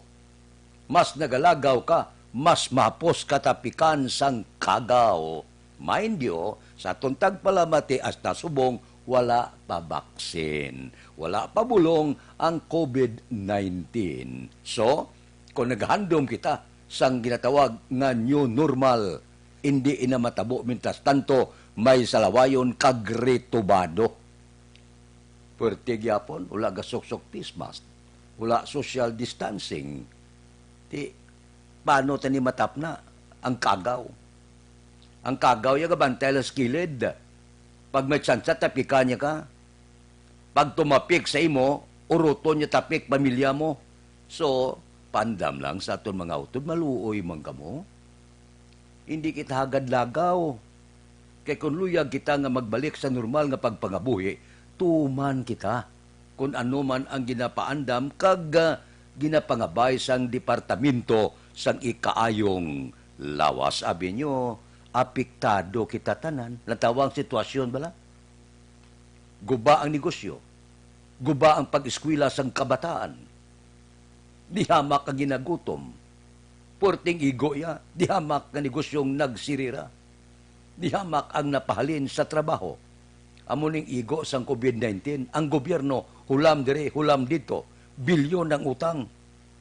Mas nagalagaw ka, mas mahapos ka tapikan sang kagaw. Mind you, sa aton tagpalamati hasta subong, wala pa baksin, wala pa bulong ang COVID nineteen. So, kung naghandom kita sang ginatawag nga new normal, hindi ina matabo, mientras tanto may salawayon kag retubado. Puwerte gyapon, wala gasuksok face mask, wala social distancing. Ti, paano ta ni matapna ang kagaw? Ang kagaw ya gabantay lang sa kilid. Pag may tsansa, tapikan niya ka. Pag tumapik sa imo, uruton niya tapik pamilya mo. So, pandam lang sa aton mga utod, maluoy man kamo. Hindi kita hagad lagaw. Kay kon luyag kita nga magbalik sa normal nga pagpangabuhi, tuman kita kon ano man ang ginapaandam kag, ah, ginapangabay sang Departamento sang Ikaayong Lawas. Abi nyo, apektado kita tanan. Natawa ang sitwasyon bala? Guba ang negosyo, guba ang pag-eskwela sang kabataan. Dihamak ang ginagutom. Puwerteng igo iya, dihamak nga negosyong nagsirira. Dihamak ang napahalin sa trabaho. Amo ning igo sang COVID nineteen, ang gobyerno, hulam diri, hulam dito. Bilyon ang utang.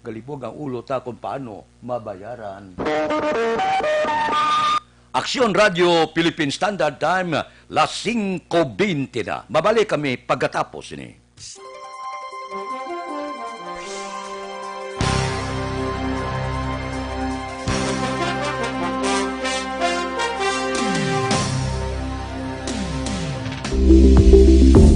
Galibog ang ulo ta kung paano mabayaran. Aksyon Radio Philippine Standard Time, las singko bente na. Mabalik kami pagkatapos ini.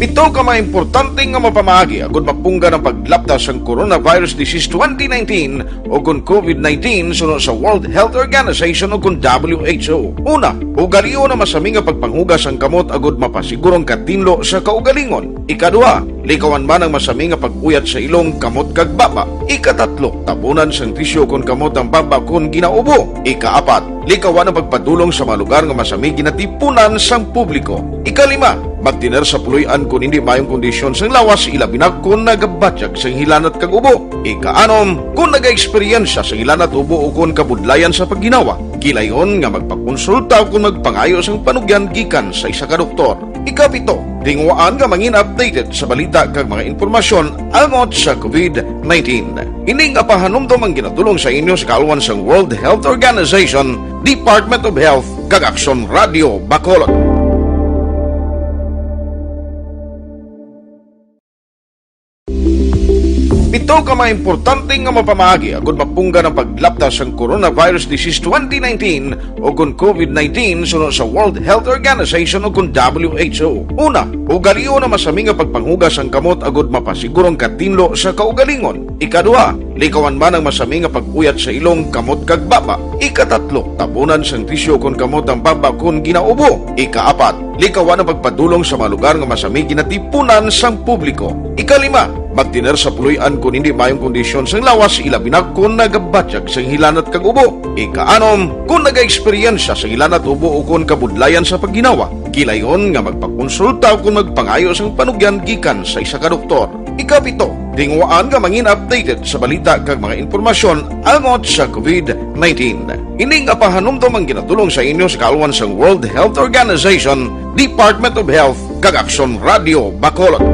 Pito ka mga importante nga mapamaagi agud mapunggan ang paglapta sang coronavirus disease twenty nineteen o kon COVID nineteen suno sa World Health Organization o kon W H O. Una, ugalion ang masami nga pagpanghugas sang kamot agud mapasiguro ang katinlo sa kaugalingon. Ikaduha, likawan man ang masami nga pag-uyat sa ilong, kamot kag baba. Ikatatlo, tabunan sang tisyu kon kamot ang baba kon ginaubo. Ikaapat, likawan ang pagpadulong sa mga lugar nga masami ginatipunan sang publiko. Ikalima, magtener sa puloy-an kon hindi maayong kondisyon sang lawas, ilabi na kon nagabatyag sang hilanat kag ubo. Ikaanom, kon nagaeksperyensya sang hilanat, ubo, o kon kabudlayan sa pagginawa, gilayon nga magpakonsulta kon magpangayo sang panugyan gikan sa isa ka doktor. Ikapito, tinguhaan nga mangin updated sa balita kag mga impormasyon angot sa COVID nineteen. Ini nga pahanumdom ang ginadul-ong sa inyo sa kaalwan sang World Health Organization, Department of Health, kag Aksyon Radio Bacolod. Pito ka mga importante nga mapamaagi agud mapunggan ang paglapta sang coronavirus disease twenty nineteen o kon covid nineteen suno sa World Health Organization o kon W H O. Una, ugalion ang masami nga pagpanghugas sang kamot agud mapasiguro ang katinlo sa kaugalingon. Ikaduha, likawan man ang masami nga pag-uyat sa ilong, kamot kag baba. Ikatatlo, tabunan sang tisyu kon kamot ang baba kon ginaubo. Ikaapat, likawan ang pagpadulong sa mga lugar nga masami ginatipunan sang publiko. Ikalima, magtener sa puloy-an kon hindi maayong kondisyon sang lawas, ilabi na kon nagabatyag sang hilanat kag ubo. Ikaanom, kon nagaeksperyensya sang hilanat, ubo o kon kabudlayan sa pagginawa, kilayon nga magpakonsulta o kon magpangayo sang panugyan gikan sa isa ka doktor. Ikapito, tinguhaan nga mangin updated sa balita kag mga impormasyon angot sa covid nineteen. Ini nga pahanumdom ang ginadul-ong sa inyo sa kaalwan sang World Health Organization, Department of Health, kag Aksyon Radio Bacolod.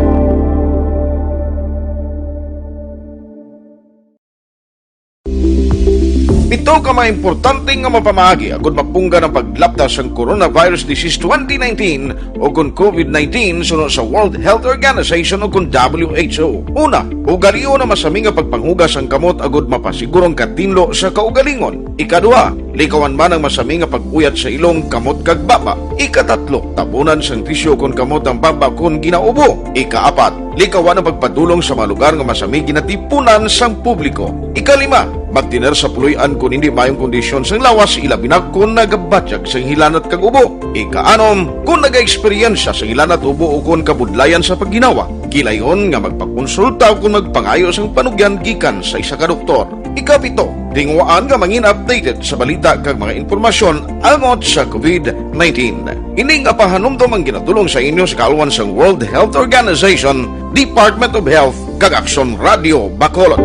Pito ka mga importante nga mapamaagi agud mapunggan ang paglapta sang coronavirus disease twenty nineteen o kon covid nineteen suno sa World Health Organization o kon W H O. Una, ugalion ang masami nga pagpanghugas sang kamot agud mapasiguro ang katinlo sa kaugalingon. Ikaduha, likawan man ang masami nga pag-uyat sa ilong, kamot kag baba. Ikatatlo, tabunan sang tisyu kon kamot ang baba kon ginaubo. Ikaapat, likawan ang pagpadulong sa mga lugar nga masami ginatipunan sang publiko. Ikalima, magtener sa puloy-an kon hindi maayong kondisyon sang lawas, ilabi na kon nagabatyag sang hilanat kag ubo. Ikaanom, kon nagaeksperyensya sang hilanat, ubo o kon kabudlayan sa pagginawa, kilayon nga magpakonsulta o kon magpangayo sang panugyan gikan sa isa ka doktor. Ikapito, tinguhaan nga mangin updated sa balita kag mga impormasyon angot sa covid nineteen. Ini nga pahanumdom ang ginadul-ong sa inyo sa kaalwan sang World Health Organization, Department of Health, kag Aksyon Radio Bacolod.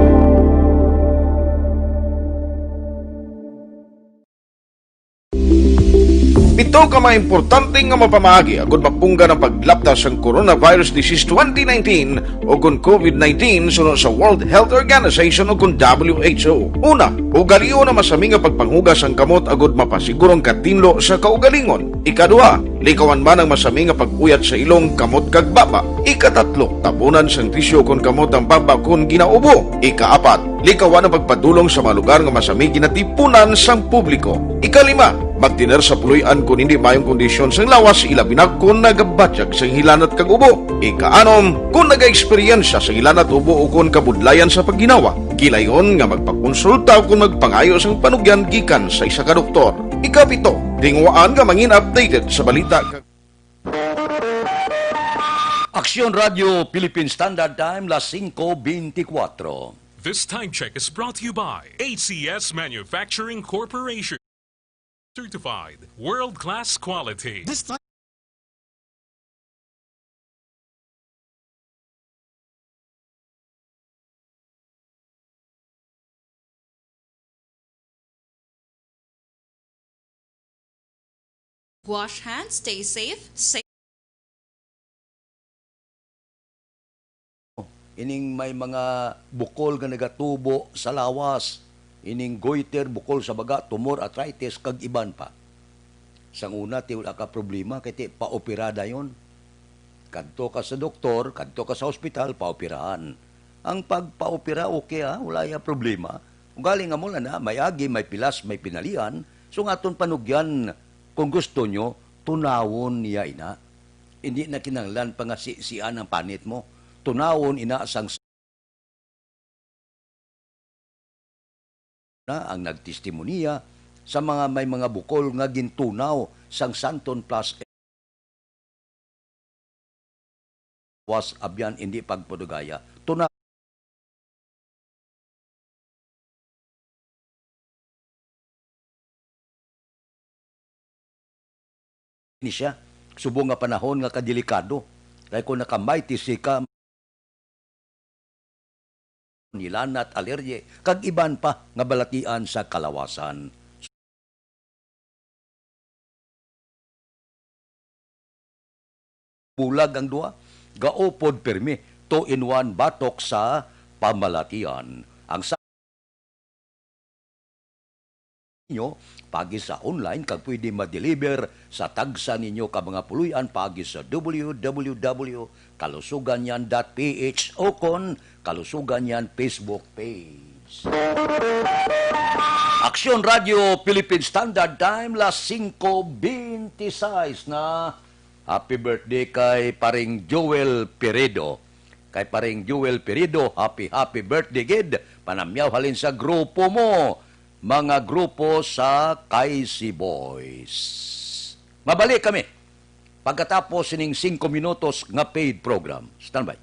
Pito ka mga importante nga mapamaagi agud mapunggan ang paglapta sang coronavirus disease twenty nineteen o kon covid nineteen suno sa World Health Organization o kon W H O. Una, ugalion ang masami nga pagpanghugas sang kamot agud mapasiguro ang katinlo sa kaugalingon. Ikaduha, likawan man ang masami nga pag-uyat sa ilong, kamot kag baba. Ikatatlo, tabunan sang tisyu kon kamot ang baba kon ginaubo. Ikaapat, likawan ang pagpadulong sa mga lugar nga masami ginatipunan sang publiko. Ikalima, magtener sa puloy-an kon hindi maayong kondisyon sang lawas, ilabi na kon nagabatyag sang hilanat kag ubo. Ikaanom, kon nagaeksperyensya sang hilanat, ubo o kon kabudlayan sa pagginawa, kilayon nga magpakonsulta o kon magpangayo sang panugyan gikan sa isa ka doktor. Ikapito, tinguhaan nga mangin updated sa balita kag Aksyon Radio Philippine Standard Time, las singko beintikwatro. This time check is brought to you by A C S Manufacturing Corporation. Certified world-class quality. This time Wash hands, stay safe, sa- Ining may mga bukol nga nagatubo sa lawas, ining goiter, bukol sa baga, tumor, arthritis, kag iban pa. Sang una, ti wala ka problema, kay ti paopera dayon. Kadto ka sa doktor, kadto ka sa ospital, paoperahan. Ang pagpaopera, okay, ha, wala ya problema. Ugaling amo lang na, may agi, may pilas, may pinalian. So, nga aton panugyan, kung gusto nyo, tunawon niya ina. Hindi na kinahanglan pa nga si-, sian ang panit mo. Tunawon ina sang na ang nagtestimonia sa mga may mga bukol nga gintunaw sang Santon Plus was abyan indi pagpadugaya. Tuna ni siya, subong nga panahon nga kadelikado, kay kung nakamitis ka, nilanat, alerye, kag iban pa nga balatian sa kalawasan. Bulag ang duha, gaupod pirmi, two-in-one batok sa pamalatian. Ang sa inyo, pagi sa online, kag pwede ma-deliver sa tagsa ninyo ka mga puloy-an pagi sa W W W Kalusugan Yan dot P H, o kon Kalusugan Yan Facebook page. Aksyon Radio Philippine Standard Time, las singko beintisais na. Happy birthday kay paring Joel Peredo. Kay paring Joel Peredo, happy, happy birthday gid. Panamyaw halin sa grupo mo, mga grupo sa K C Boys. Mabalik kami pagkatapos sining singko minutos nga paid program. Standby.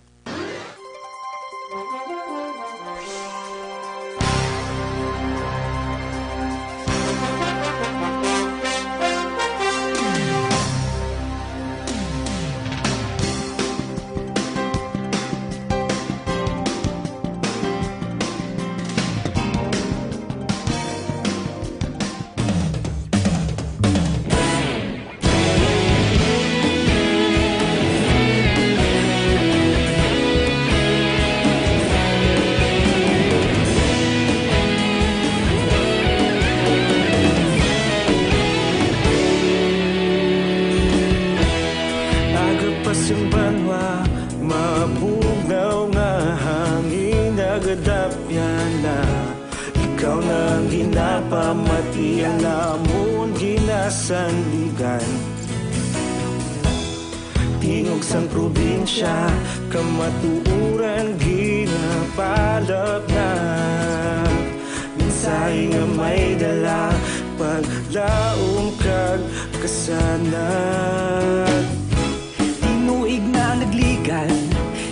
Aga pa sing banwa, mabugnaw nga hangin nagadapyan na. Ikaw na ang ginapamatian namon ginasandigan. Tingog sang probinsya, kamatuoran ginapalapnag. Mensahe nga may dala, paglaom kag kasanag. Tinuig na nagligan,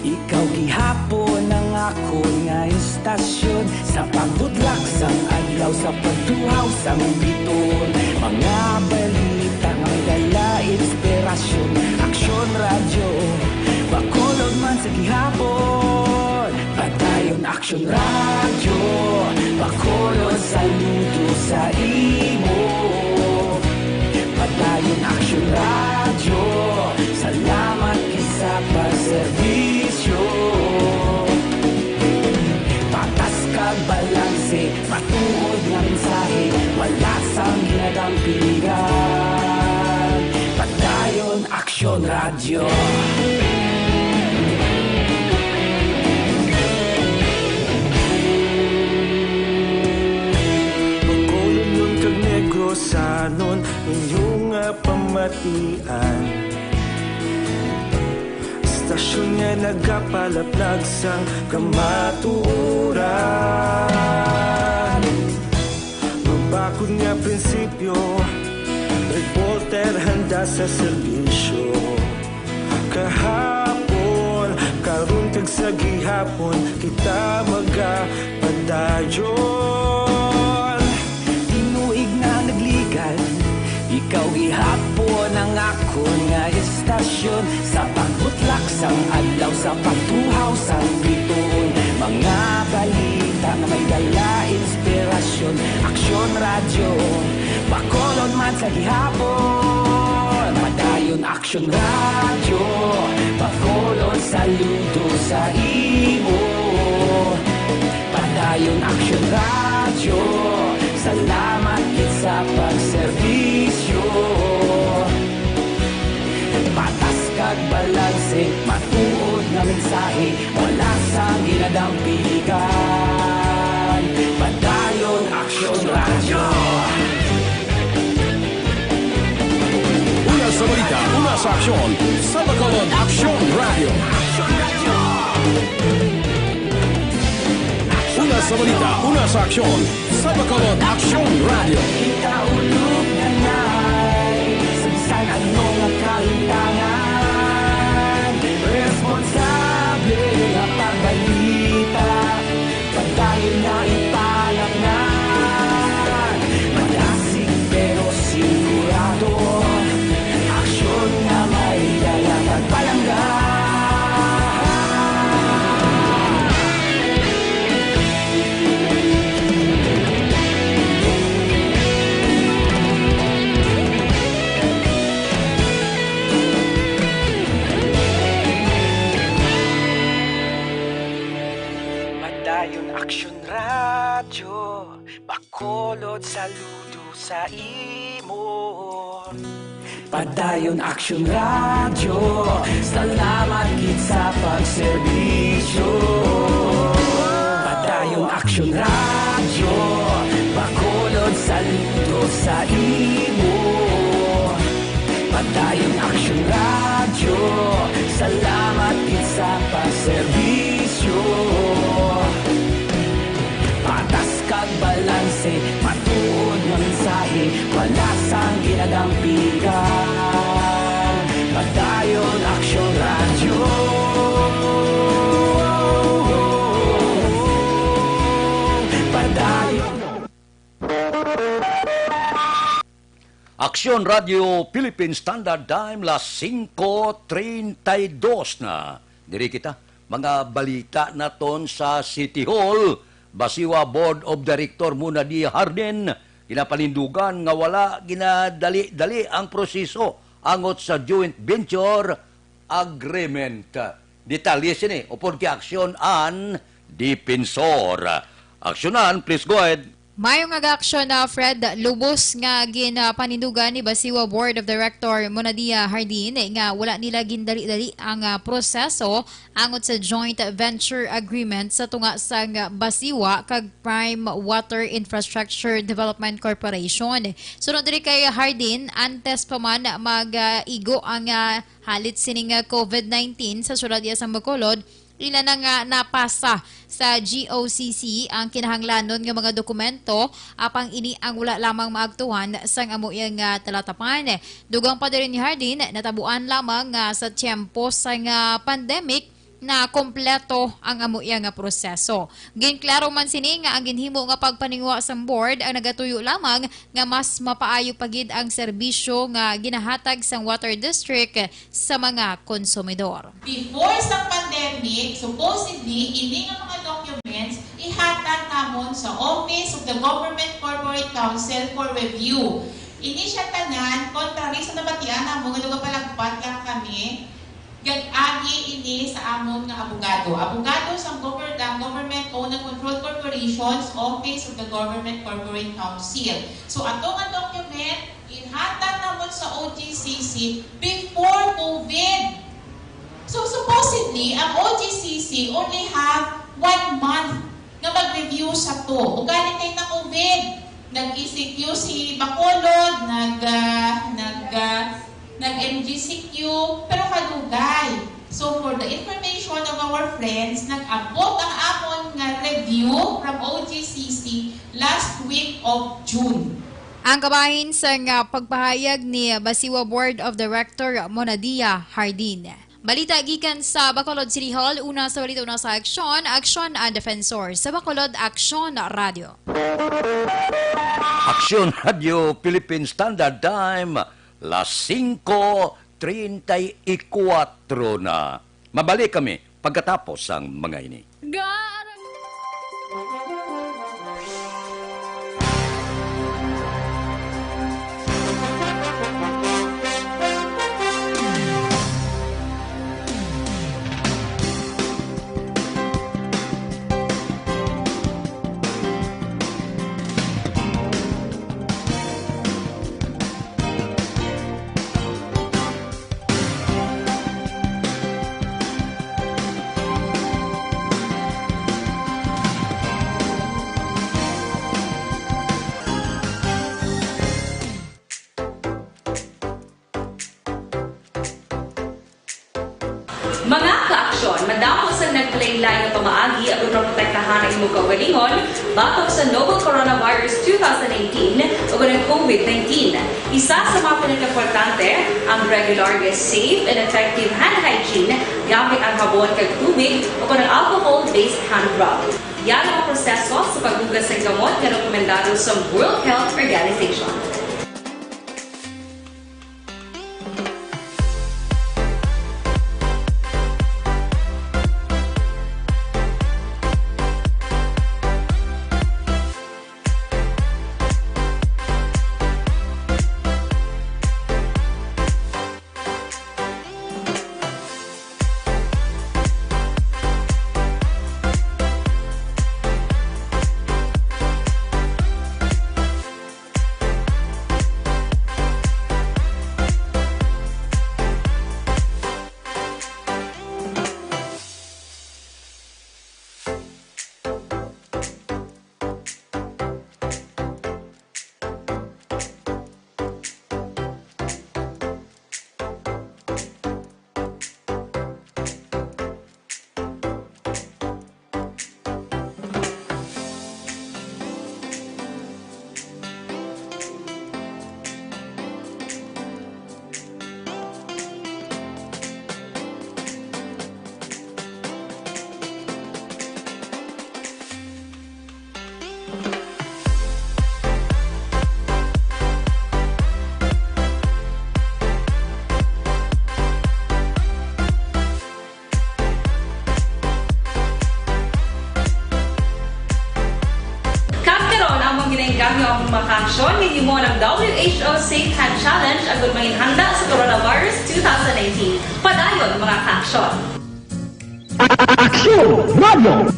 ikaw gihapon ang akon nga istasyon. Sa pagbutlak sang adlaw, sa pagtuhaw sang biton, mga balita nga may dala inspirasyon. Aksyon Radyo, Bacolod man sa gihapon. Padayon Aksyon Radyo, Bacolod, saludo sa imo. Padayon Aksyon Radyo, salamat gid sa pagserbisyo. Patas kag balanse, matuod nga mensahe, wala sang ginadampingan. Padayon Aksyon Radyo. Bacolodnon kag Negrosanon, inyo nga pamatian. Istasyon nga nagapalapnag sang kamatuoran. Mabakod nga prinsipyo, reporter handa sa serbisyo. Kahapon, karon kag sa gihapon, kita magapadayon. Tinuig na nagligan, ikaw gihapon ang akon nga istasyon. Sa pagbutlak sang adlaw, sa pagtuhaw sang bituon, mga balita nga may dala inspirasyon. Aksyon Radyo, Bacolod man sa gihapon. Padayon Aksyon Radyo, Bacolod, saludo sa imo. Padayon Aksyon Radyo, salamat gid sa pagserbisyo. Patas kag balanse, matuod nga mensahe, wala sang ginadampingan. Padayon Aksyon Radyo. Una sa balita, una sa aksyon, sa Bacolod Aksyon Radyo. Una sa balita, una sa aksyon, sa Bacolod Aksyon Radyo. Kita ulog na nay, sa bisan ano nga kalintangan, responsable nga pagbalita. Padayon nga ipalapngan, madasig pero sigurado, aksyon nga may dala kag palangga. Padayon Aksyon Radyo, Bacolod, saludo sa imo. Padayon Aksyon Radyo, salamat gid sa pagserbisyo. Padayon Aksyon Radyo, Bacolod, saludo sa imo. Padayon Aksyon Radyo, salamat gid sa pagserbisyo. Patas kag balanse, matuod nga mensahe, wala sang ginadampigan. Padayon Aksyon Radyo. Padayon. Aksyon Radio Philippine Standard Time, las singko treinta y dos na. Diri kita, mga balita naton sa City Hall. Basiwa Board of Director Mona D. Hardin, ginapanindugan nga wala ginadali-dali ang proseso angot sa joint venture agreement. Detalye sini upod kay Aksyon an Dipensor. Aksyonan, please go ahead. Mayo nga aga-aksyon na, Fred. Lubos nga ginapanindugan ni Basiwa Board of Director Monadia Hardin nga wala nila gindali-dali ang, ah, proseso angot sa joint venture agreement sa tunga sang Basiwa kag Prime Water Infrastructure Development Corporation. Sunod diri kay Hardin, antes pa man mag-igo ang, ah, halit sining, ah, covid nineteen sa syudad iya sang Bacolod, ila na nga napasa sa G O C C ang kinahanglanon nga mga dokumento, apang ini ang wala lamang maagtuhan sang amo iya nga talatapan. Dugang pa diri ni Hardin, natabuan lamang nga sa tiyempo sang, ah, pandemic na kompleto ang amo iya nga proseso. Ginklaro man sini nga ang ginhimo nga pagpaninguha sang board ang nagatuyo lamang nga mas mapaayo pa gid ang serbisyo nga ginahatag sang Water District sa mga konsumidor. Before sa pandemic, supposedly, ini nga mga documents ihatag namon sa Office of the Government Corporate Counsel for review. Ini siya tanan, contrary sa nabatian namon nga nagapalagpat lang kami, gag-agi ini sa amon nga abogado. Abogado sa government, government-owned and controlled corporations, Office of the Government Corporate Counsel. So, ato nga document, ginhatag namon sa O G C C before covid. So, supposedly, ang O G C C only have one month nga mag-review sa to. Ugaling kay na covid, nag-E C Q si Bacolod, nag, ah, nag, ah, nag-M G C Q, pero kadugay. So, for the information of our friends, nag-abot ang amon nga review from O G C C last week of June. Ang kabahin sang, ah, pagpahayag ni Basiwa Board of Director Monadia Hardin. Balita gikan sa Bacolod City Hall, una sa balita, una sa aksyon, Aksyon ang Defensor. Sa Bacolod, Aksyon Radio. Aksyon Radio Philippine Standard Time, las singko treinta y cuatro na. Mabalik kami pagkatapos sang mga ini. Ga- Mga ka-aksyon, madamo sang naglain-lain nga pamaagi aron maprotektahan ang imong kaugalingon batok sa novel coronavirus two thousand nineteen o ang covid nineteen. Isa sa mga pinakaimportante ang regular nga safe and effective hand hygiene gamit ang habon kag tubig o ang alcohol-based hand rub. Yan ang proseso sa paghugas sang gamot nga rekomendado sa World Health Organization. Ning gamyo ang mga kaaksyon nga himo ng W H O Safe Hand Challenge agud manginhanda sa coronavirus two thousand nineteen. Padayon, mga kaaksyon. Aksyon Radio!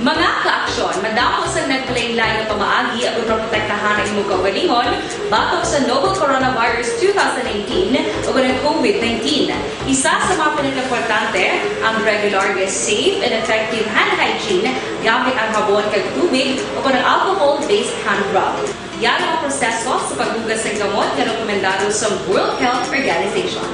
Mga kaaksyon, madamo sang nagkalainlain nga pamaagi aron maprotektahan ang imong kaugalingon batok sa novel coronavirus two thousand nineteen o ang COVID nineteen. Isa sa mga pinakaimportante ang regular nga safe and effective hand hygiene gamit ang habon kag tubig o ang alcohol-based hand rub. Yara ang proseso sa paghugas sang gamot nga rekomendado sa World Health Organization.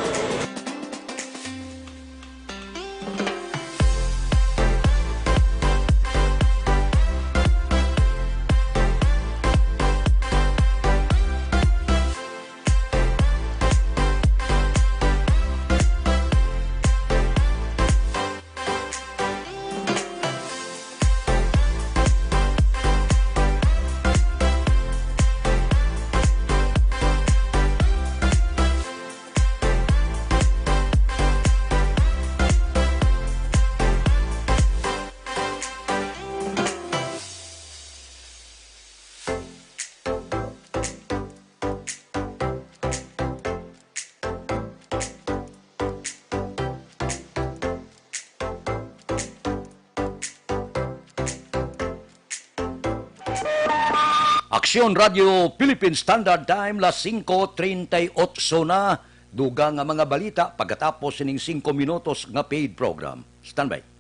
Aksyon Radio Philippine Standard Time, las singko treinta y ocho na. Dugang nga mga balita pagkatapos sining singko minutos nga paid program. Standby.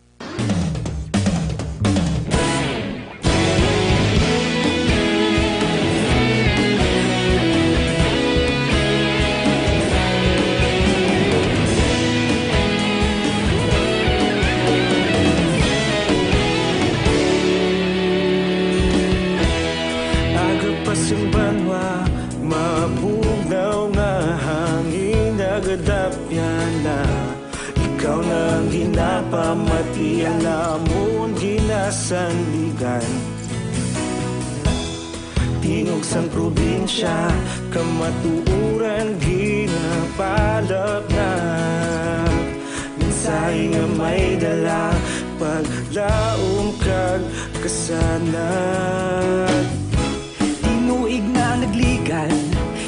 Aga pa sing banwa, mabugnaw nga hangin, nagadapyan na. Ikaw na ang ginapamatian namon, ginasandigan. Tingog sang probinsya, kamatuoran ginapalapnap. Mensahe nga may dala, paglaom kag kasanag. Tinuig na nagligan,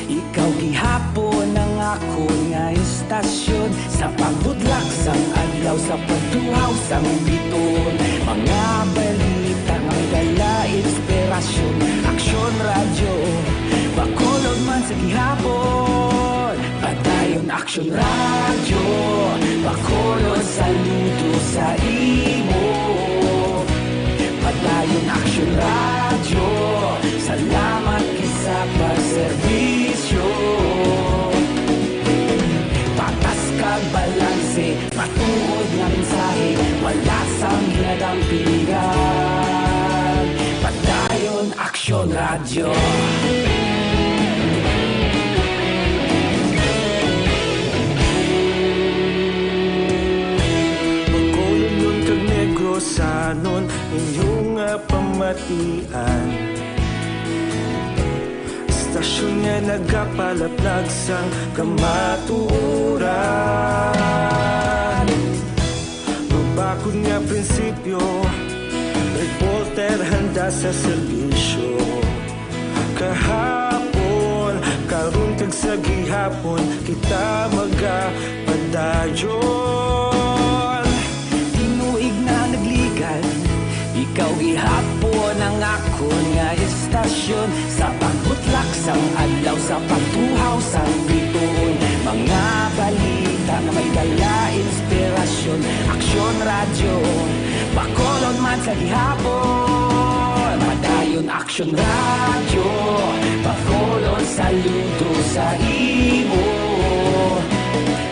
ikaw gihapon ang akon nga istasyon. Sa pagbudlak sang adlaw, sa pagtuhaw sang bituon, mga balita nga may dala inspirasyon. Aksyon Radyo, Bacolod man sa gihapon. Padayon Aksyon Radyo, Bacolod, saludo sa imo. Padayon Aksyon Radyo, salamat gid sa pagserbisyo. Patas kag balanse, matuod nga mensahe, wala sang ginadampigan. Padayon Aksyon Radyo. Bacolodnon kag Negrosanon, inyo nga pamatian. Istasyon nga nagapalaplag sang kamatuoran. Mabakod nga prinsipyo, reporter handa sa serbisyo. Kahapon, karon kag sa gihapon, kita magapadayon. Tinuig na nagligan, ikaw gihapon ang akon nga istasyon. Sa pagbutlak sang adlaw, sa pagtuhaw sang bituon, mga balita nga may dala inspirasyon. Aksyon Radyo, Bacolod man sa gihapon. Padayon Aksyon Radyo, Bacolod, saludo sa imo.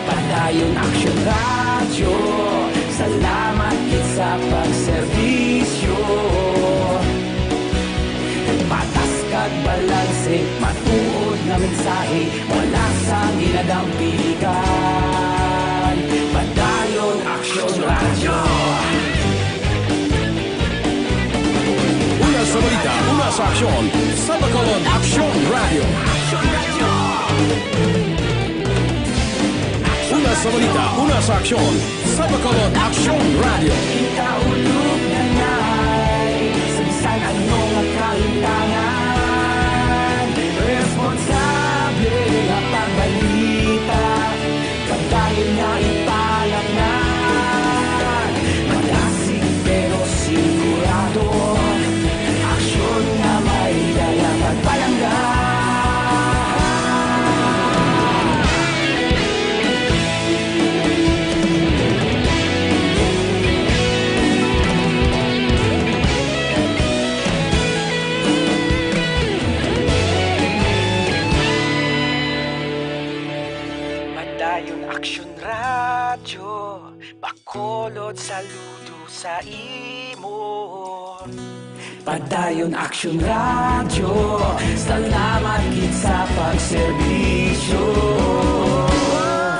Padayon Aksyon Radyo, salamat gid sa pagserbisyo. Patas kag balanse, matuod nga mensahe, wala sang ginadampigan. Padayon Aksyon Radyo. Una sa balita, una sa aksyon, sa Bacolod Aksyon Radyo. Aksyon Radyo. Balita, una sa aksyon, sa Bacolod Aksyon Radio. Ikaulog na ngay, sa bisan ano nga kaintangan, responsable nga pagbalita, pagdayon nga ipalatnag, malasig pero sigurado. Aksyon nga may dala pagpalangga. Padayon Aksyon Radyo, Bacolod, saludo sa imo. Padayon Aksyon Radyo, salamat gid sa pagserbisyo.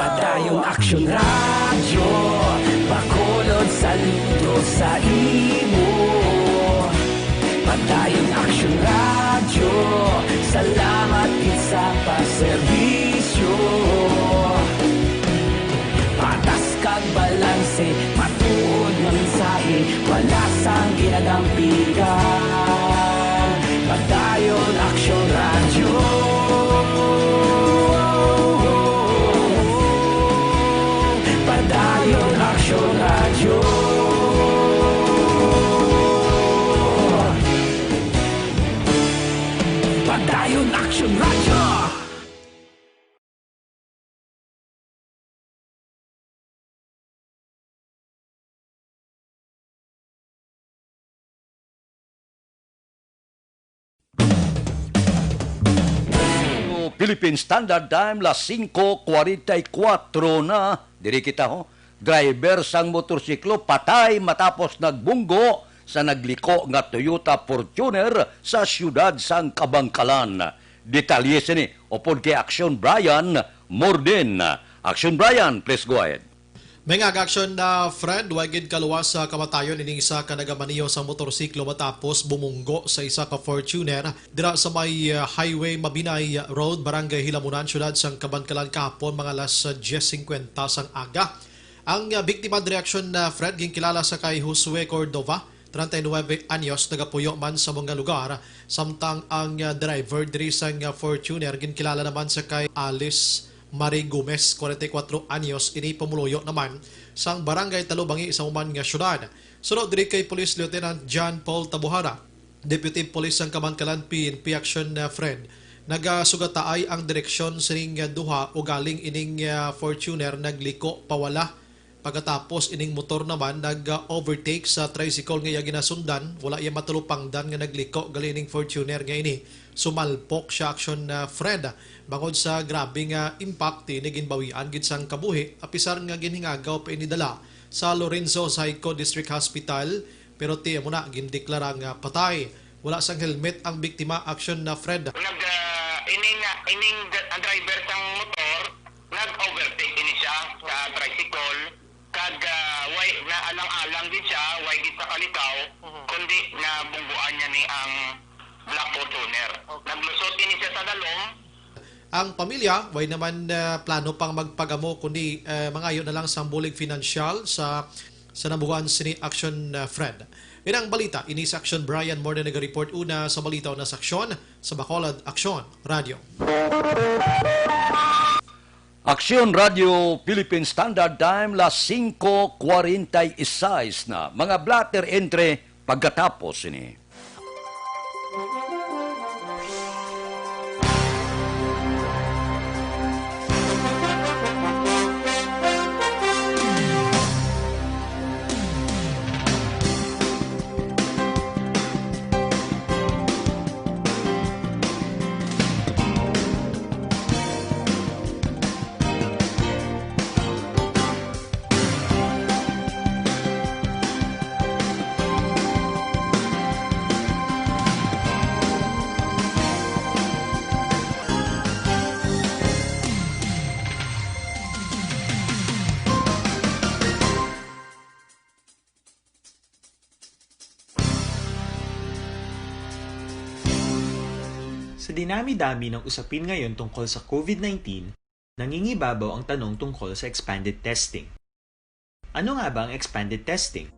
Padayon Aksyon Radyo, Bacolod, saludo sa imo. Padayon Aksyon Radyo, salamat gid sa pagserbisyo. Patas kag balanse, matuod nga mensahe, wala sang ginadampigan. Padayon Aksyon Radyo. Padayon Aksyon Radyo. Padayon Aksyon Radyo. Philippine Standard Time, las singko kwarenta y kuwatro na. Diri kita, ho. Driver sang motorsiklo patay matapos nagbunggo sa nagliko nga Toyota Fortuner sa siyudad sang Kabankalan. Detalye sini upod kay Aksyon Brian Morden. Aksyon Brian, please go ahead. May nga aksyon na, Fred, way gid kaluwas sa kamatayon ining isa ka nagamaneho sang motorsiklo matapos bumunggo sa isa ka Fortuner dira sa may, uh, Highway Mabinay Road, Barangay Hilamunan, siyudad sang Kabankalan kahapon, mga alas diyes singkwenta sang aga. Ang, uh, biktima diri aksyon na, Fred, ginkilala sa kay Josue Cordova, treinta y nueve anyos, nagapuyo man sa mga lugar, samtang ang, uh, driver diri sang, uh, Fortuner ginkilala naman sa kay Alice Marie Gomez, kwarenta y kuwatro anyos, ini pumuluyo naman sang Barangay Talubangi sa human nga syudad. Suno diri kay Police Lieutenant John Paul Tabuhara, Deputy Police sang Kabankalan P N P Action, uh, Fred, nagasugat taay ang direksyon sining, uh, duha ugaling ining, uh, Fortuner nagliko pawala. Pagkatapos ining motor naman nag-overtake sa tricycle nga iya ginasundan, wala iya matalupangdan nga nagliko gali ning Fortuner nga ini. Sumalpok siya aksyon na, Fred, bangod sa grabe nga impact ini ginbawian gid sang kabuhi, apisar nga ginhingagaw pa ini dala sa Lorenzo Ozaico District Hospital, pero ti amo na gindeklara nga patay. Wala sang helmet ang biktima aksyon na, Fred. Nag, ah, ining, ining dr-, ang driver sang motor, nag-overtake ini siya sa tricycle, kag, ah, way naalang-alang gid siya, way gid sa kalikaw, Mhm. kundi nabungguan niya ni ang Black Fortuner. Okay. Naglusot ini siya sa dalom. Ang pamilya, way naman, ah, plano pang magpagamo, kundi, ah, mangayo na lang sang bulig finansyal sa, sa nabuan sini aksyon, ah, Fred. Inang balita, ini sa Aksyon Brian Morden naga-report una sa balita una sa Aksyon, sa Bacolod Aksyon Radio. Aksyon Radio Philippine Standard Time, las singko kwarenta y seis na. Mga blotter entre pagkatapos sini. Sa dinami-dami ng usapin ngayon tungkol sa COVID nineteen, Nangingibabaw ang tanong tungkol sa expanded testing. Ano nga ba ang expanded testing?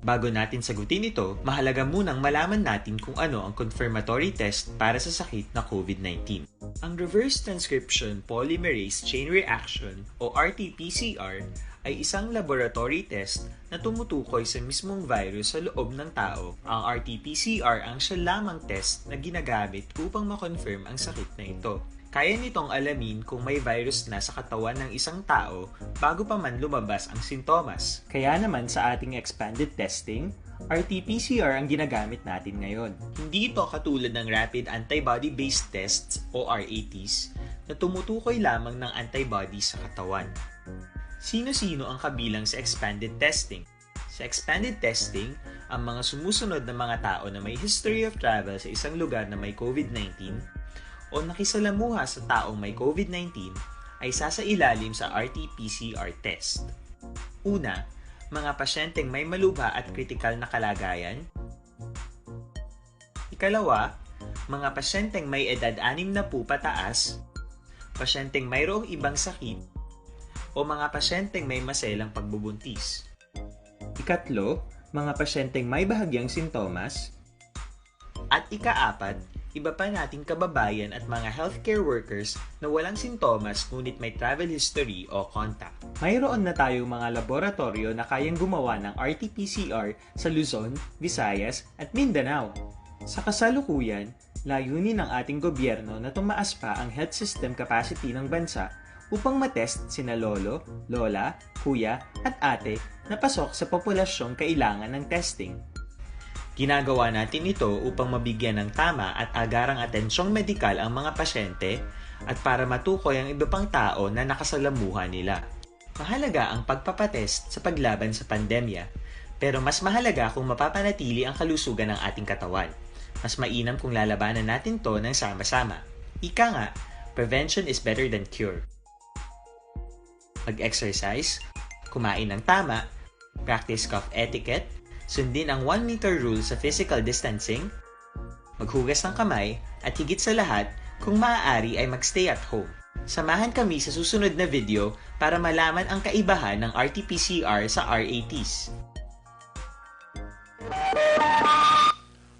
Bago natin sagutin ito, mahalaga munang malaman natin kung ano ang confirmatory test para sa sakit na COVID nineteen. Ang reverse transcription polymerase chain reaction o R T P C R ay isang laboratory test na tumutukoy sa mismong virus sa loob ng tao. Ang R T P C R ang siya lamang test na ginagamit upang ma-confirm ang sakit na ito. Kaya nitong alamin kung may virus na sa katawan ng isang tao bago pa man lumabas ang sintomas. Kaya naman sa ating expanded testing, R T P C R ang ginagamit natin ngayon. Hindi ito katulad ng rapid antibody-based tests o R A Ts na tumutukoy lamang ng antibody sa katawan. Sino-sino ang kabilang sa expanded testing? Sa expanded testing, ang mga sumusunod na mga tao na may history of travel sa isang lugar na may COVID nineteen o nakisalamuha sa taong may COVID nineteen ay sasailalim sa R T P C R test. Una, mga pasyenteng may malubha at kritikal na kalagayan. Ikalawa, mga pasyenteng may edad anim na po pataas, pasyenteng mayroong ibang sakit, o mga pasyenteng may maselang pagbubuntis. Ikatlo, mga pasyenteng may bahagyang sintomas. At ikaapat, iba pa nating kababayan at mga healthcare workers na walang sintomas ngunit may travel history o contact. Mayroon na tayong mga laboratoryo na kayang gumawa ng R T P C R sa Luzon, Visayas, at Mindanao. Sa kasalukuyan, layunin ng ating gobyerno na tumaas pa ang health system capacity ng bansa upang matest sina lolo, lola, kuya, at ate na pasok sa populasyong kailangan ng testing. Ginagawa natin ito upang mabigyan ng tama at agarang atensyong medikal ang mga pasyente at para matukoy ang iba pang tao na nakasalamuha nila. Mahalaga ang pagpapatest sa paglaban sa pandemya, pero mas mahalaga kung mapapanatili ang kalusugan ng ating katawan. Mas mainam kung lalabanan natin 'to ng sama-sama. Ika nga, prevention is better than cure. Mag-exercise, kumain ng tama, practice cough etiquette, sundin ang one meter rule sa physical distancing, maghugas ng kamay, at higit sa lahat, kung maaari ay mag-stay at home. Samahan kami sa susunod na video para malaman ang kaibahan ng R T P C R sa R A Ts.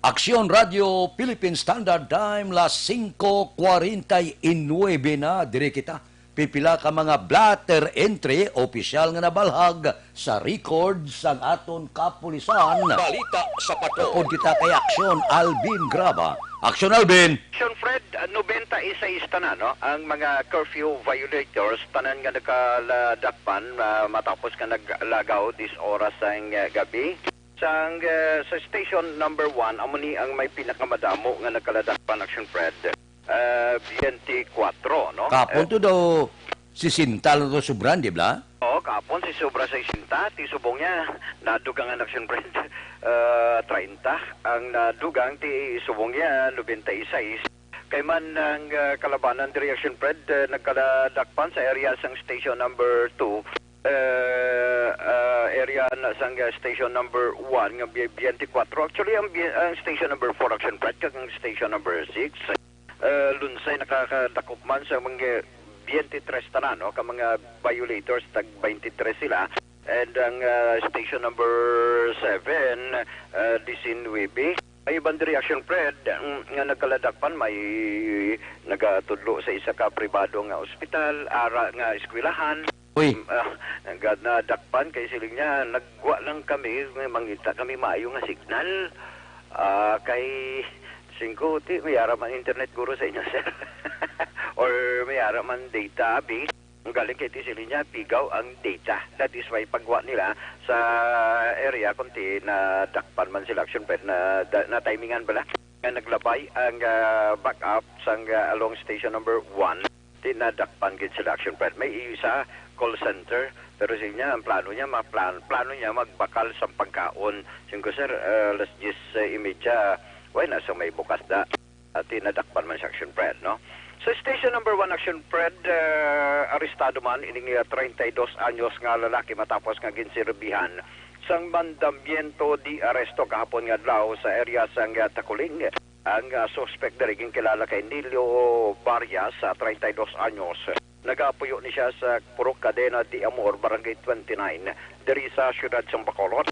Aksyon Radio Philippine Standard Time, las singko kwarenta y nuebe na, diri kita. Pipila ka mga blotter entry, opisyal nga nabalhag sa record sang aton kapulisan. Balita sa Pato. Upod kita kay Aksyon Alvin Graba. Aksyon Alvin! Aksyon Fred, ah, nobenta y seis tanan, no, ang mga curfew violators, tanan nga nakaladakpan, ah, matapos nga naglagaw dis oras sang, ah, gabi. Sang, ah, sa station number one, amo ni ang may pinakamadamo nga nakaladakpan, Aksyon Fred. Ah, twenty-four, no? Kahapon to daw sesenta lang to sobran, di ba? Oo, kahapon si sobra sesenta, ti subong niya, nadugang ang Aksyon Fred, ah, treinta. Ang nadugang ti subong niya, nobenta y seis. Kay man ang, ah, kalabanan diri, Aksyon Fred, ah, nagkaladakpan sa area sang station number two. Ah, ah, area na sang, ah, station number one nga bi-, twenty-four. Actually, ang bi-, ang station number four, Aksyon Fred, kag ang station number six. Ah, Lunsay nakakadakop man sa mga twenty-three tanan, no, ka mga violators, tag twenty-three sila. And ang, ah, station number seven, ah, diecinuebe. May iban diri, Aksyon Fred, mm, nga nagkaladakpan, may nagatudlo sa isa ka pribado nga ospital, ara nga eskwelahan. Uy. Ah, nga nadakpan kay siling niya, "Nagwa lang kami, may mangita kami maayo nga signal." Ah, kay singko, ti, may ara man internet guro sa inyo, sir. Or may ara man data, abi. Ang galing kay ti siling niya, pigaw ang data. That is why pagwa nila sa area, kung ti nadakpan man sila, Aksyon Fred, na, da, na timingan bala. Nga naglabay ang, ah, backup sang, ah, along station number one. Ti nadakpan gid sila, Aksyon Fred. May isa call center, pero siling niya, ang plano niya, maplan-, plano niya magbakal sa pagkaon. Singko, sir, ah, alas diyes y media, why na sa may bukas da? Ti nadakpan man sa, Aksyon Fred, no? Sa station number one, Aksyon Fred, ah, arestado man ining, ah, treinta y dos anyos nga lalaki matapos nga ginserbihan sang mandamiento de arresto kahapon nga adlaw sa area sang, ah, Taculing. Ang, ah, suspek diri ginkilala kay Nilio Varias, ah, treinta y dos anyos. Nagapuyo ni siya sa Purok Cadena de Amor, Barangay twenty-nine, diri sa siyudad sang Bacolod.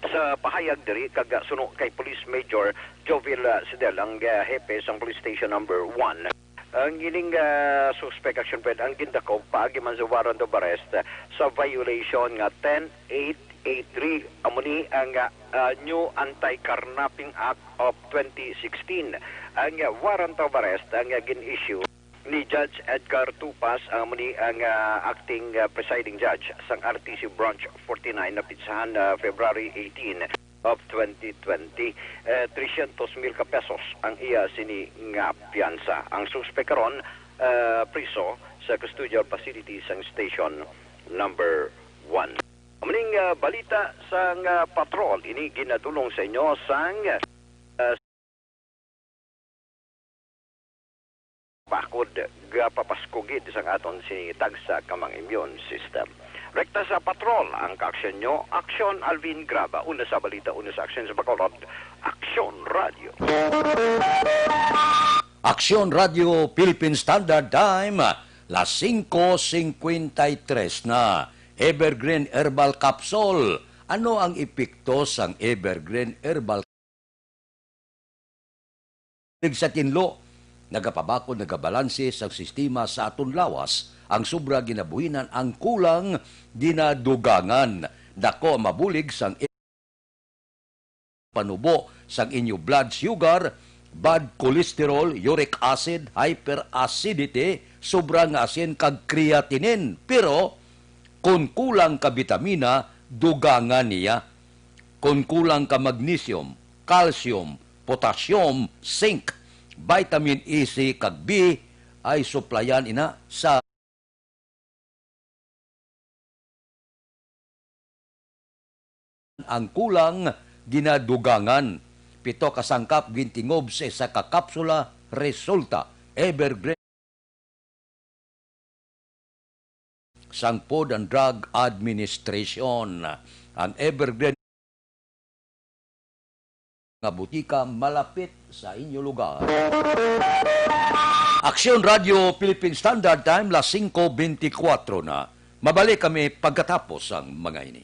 Sa pahayag diri kag suno kay Police Major Jovil, ah, Sidel, ang, ah, hepe sang Police Station Number One, ang ining, ah, suspek, Action Fred, ang gindakop paagi man sa warrant of arrest, ah, sa violation nga ten eight eight three, amo ni ang, ah, ah, New Anti-Carnapping Act of twenty sixteen. Ang, ah, warrant of arrest ang, ah, gin-issue ni Judge Edgar Tupas, ang amo ni ang, ah, acting, ah, presiding judge sang R T C Branch forty-nine, na pitsahan, ah, February eighteen of twenty twenty. Eh, trescientos mil ka pesos ang iya sini nga piyansa. Ang suspek karon, ah, priso sa custodial facility sang Station Number One. Amo ning, ah, balita sang, ah, patrol, ini ginadulong sa inyo sang, ah, bakod gapapaskugid sang aton sini tagsa ka mga immune system. Rekta sa patrol ang kaaksyon nyo, Aksyon Alvin Graba, una sa balita, una sa aksyon sa Bacolod, Aksyon Radio. Aksyon Radio Philippine Standard Time, las singko singkwenta y tres na. Evergreen Herbal Capsule. Ano ang epekto sang Evergreen Herbal Tig sa tinlo, nagapabakod, nagabalanse sang sistema sa aton lawas. Ang sobra ginabuhinan, ang kulang ginadugangan. Dako ang mabulig sang panubo sang inyo blood sugar, bad cholesterol, uric acid, hyperacidity, sobra nga asin kag creatinine. Pero kon kulang ka bitamina, dugangan niya. Kon kulang ka magnesium, calcium, potassium, zinc, vitamin A, C, kag B, ay suplayan ina sa ang kulang ginadugangan. Pito ka sangkap gintingob sa isa ka kapsula, resulta, Evergreen sang Food and Drug Administration. Ang Evergreen nga butika malapit sa inyo lugar. Aksyon Radio Philippine Standard Time, las singko bentikwatro na. Mabalik kami pagkatapos sang mga ini.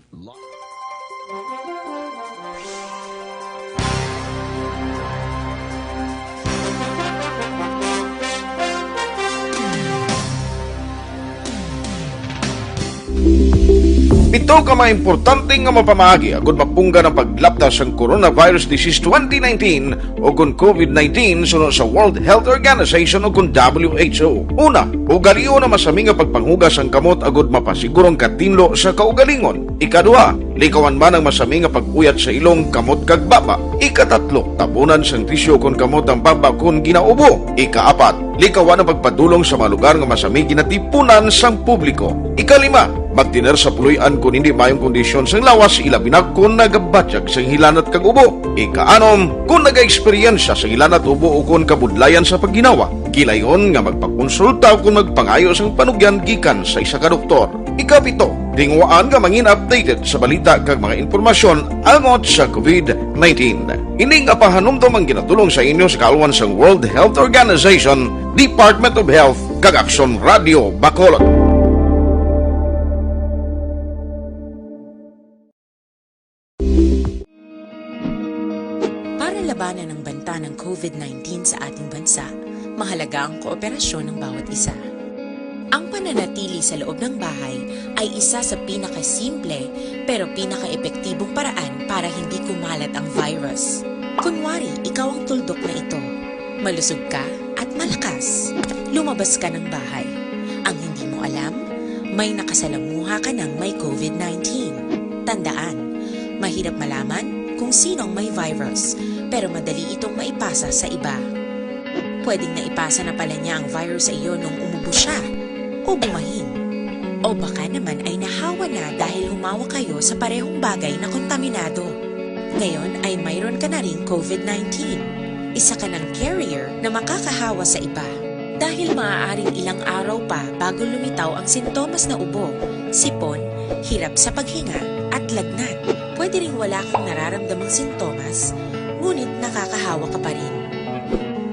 Pito ka mga importante nga mapamaagi agud mapunggan ang paglapta sang coronavirus disease twenty nineteen o kon covid nineteen suno sa World Health Organization o kon W H O. Una, ugalion ang masami nga pagpanghugas sang kamot agud mapasiguro ang katinlo sa kaugalingon. Ikaduha, likawan man ang masami nga pag-uyat sa ilong, kamot, kag baba. Ikatatlo, tabunan sang tisyu kon kamot ang baba kon ginaubo. Ikaapat, likawan ang pagpadulong sa mga lugar nga masami ginatipunan sang publiko. Ikalima, magtener sa puloy-an kon hindi maayong kondisyon sang lawas, ilabi na kon nagabatyag sang hilanat kag ubo. Ikaanom, kon nagaeksperyensya sang hilanat, ubo, o kon kabudlayan sa pagginawa, gilayon nga magpakonsulta o kon magpangayo sang panugyan gikan sa isa ka doktor. Ikapito, tinguhaan nga mangin updated sa balita kag mga impormasyon angot sa covid nineteen. Ini nga pahanumdom ang ginadulong sa inyo sa kaalwan sang World Health Organization, Department of Health, kag Aksyon Radio Bacolod. Para labanan ang banta ng covid nineteen sa ating bansa, mahalaga ang kooperasyon ng bawat isa. Ang pananatili sa loob ng bahay ay isa sa pinakasimple pero pinakaepektibong paraan para hindi kumalat ang virus. Kunwari, ikaw ang tuldok na ito. Malusog ka at malakas. Lumabas ka ng bahay. Ang hindi mo alam, may nakasalamuha ka ng may covid nineteen. Tandaan, mahirap malaman kung sino ang may virus, pero madali itong maipasa sa iba. Pwedeng naipasa na pala niya ang virus sa iyo nung umubo siya o bumahin. O baka naman ay nahawa na dahil humawak kayo sa parehong bagay na kontaminado. Ngayon ay mayroon ka na ring covid nineteen. Isa ka ng carrier na makakahawa sa iba. Dahil maaaring ilang araw pa bago lumitaw ang sintomas na ubo, sipon, hirap sa paghinga, at lagnat. Pwede ring wala kang nararamdamang sintomas, ngunit nakakahawa ka pa rin.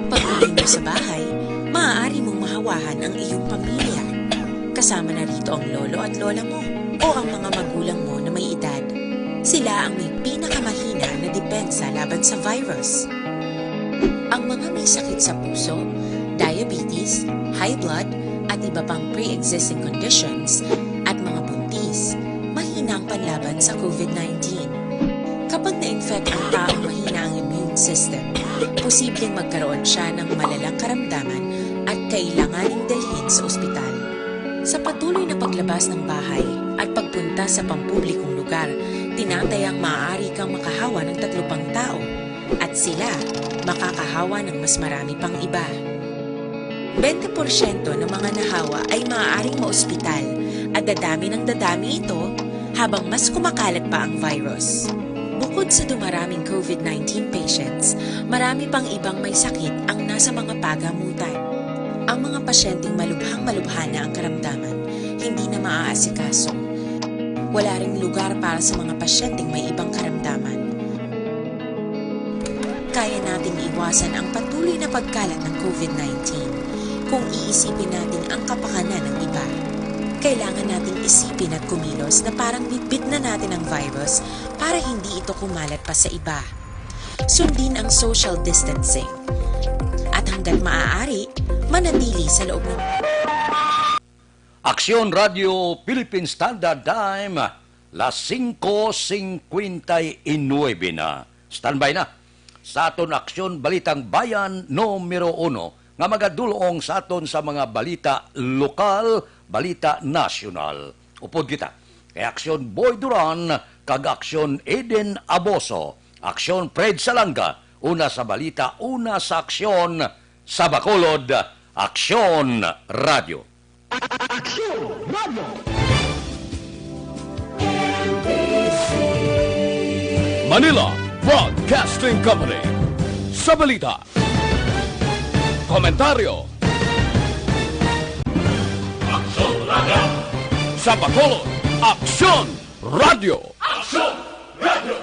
Pag-uwi mo sa bahay, maaari mong mahawahan ang iyong pamilya. Kasama na rito ang lolo at lola mo o ang mga magulang mo na may edad. Sila ang may pinakamahina na depensa laban sa virus. Ang mga may sakit sa puso, diabetes, high blood, at iba pang pre-existing conditions, at mga buntis, mahina ang panlaban sa COVID nineteen. Kapag na-infect ang taong mahina ang immune system, posibleng magkaroon siya ng malalang karamdaman at kailanganing dalhin sa ospital. Sa patuloy na paglabas ng bahay at pagpunta sa pampublikong lugar, tinatayang maaari kang makahawa ng tatlo pang tao at sila makakahawa ng mas marami pang iba. Twenty porsyento ng mga nahawa ay maaaring maospital at dadami ng dadami ito habang mas kumakalat pa ang virus. Bukod sa dumaraming COVID nineteen patients, marami pang ibang may sakit ang nasa mga pagamutan. Ang mga pasyenteng malubhang-malubha na ang karamdaman, hindi na maaasikaso. Wala ring lugar para sa mga pasyenteng may ibang karamdaman. Kaya nating iwasan ang patuloy na pagkalat ng COVID nineteen kung iisipin natin ang kapakanan ng iba. Kailangan nating isipin at kumilos na parang bitbit na natin ang virus para hindi ito kumalat pa sa iba. Sundin ang social distancing. At hanggat maaari, manatili sa loob ng Aksyon Radio Philippine Standard Time, las singko singkwenta y nuebe na. Standby na sa aton Aksyon Balitang Bayan numero uno nga magadulong sa aton sa mga balita lokal, balita nasyonal. Upod kita kay Aksyon Boy Duran kag Aksyon Eden Aboso, Aksyon Fred Salanga, una sa balita, una sa aksyon, sa Bacolod, Aksyon Radio. Aksyon Radio. Manila Broadcasting Company. Sa balita, komentaryo, Aksyon Radio. Sa Bacolod, Aksyon Radio. Aksyon Radio.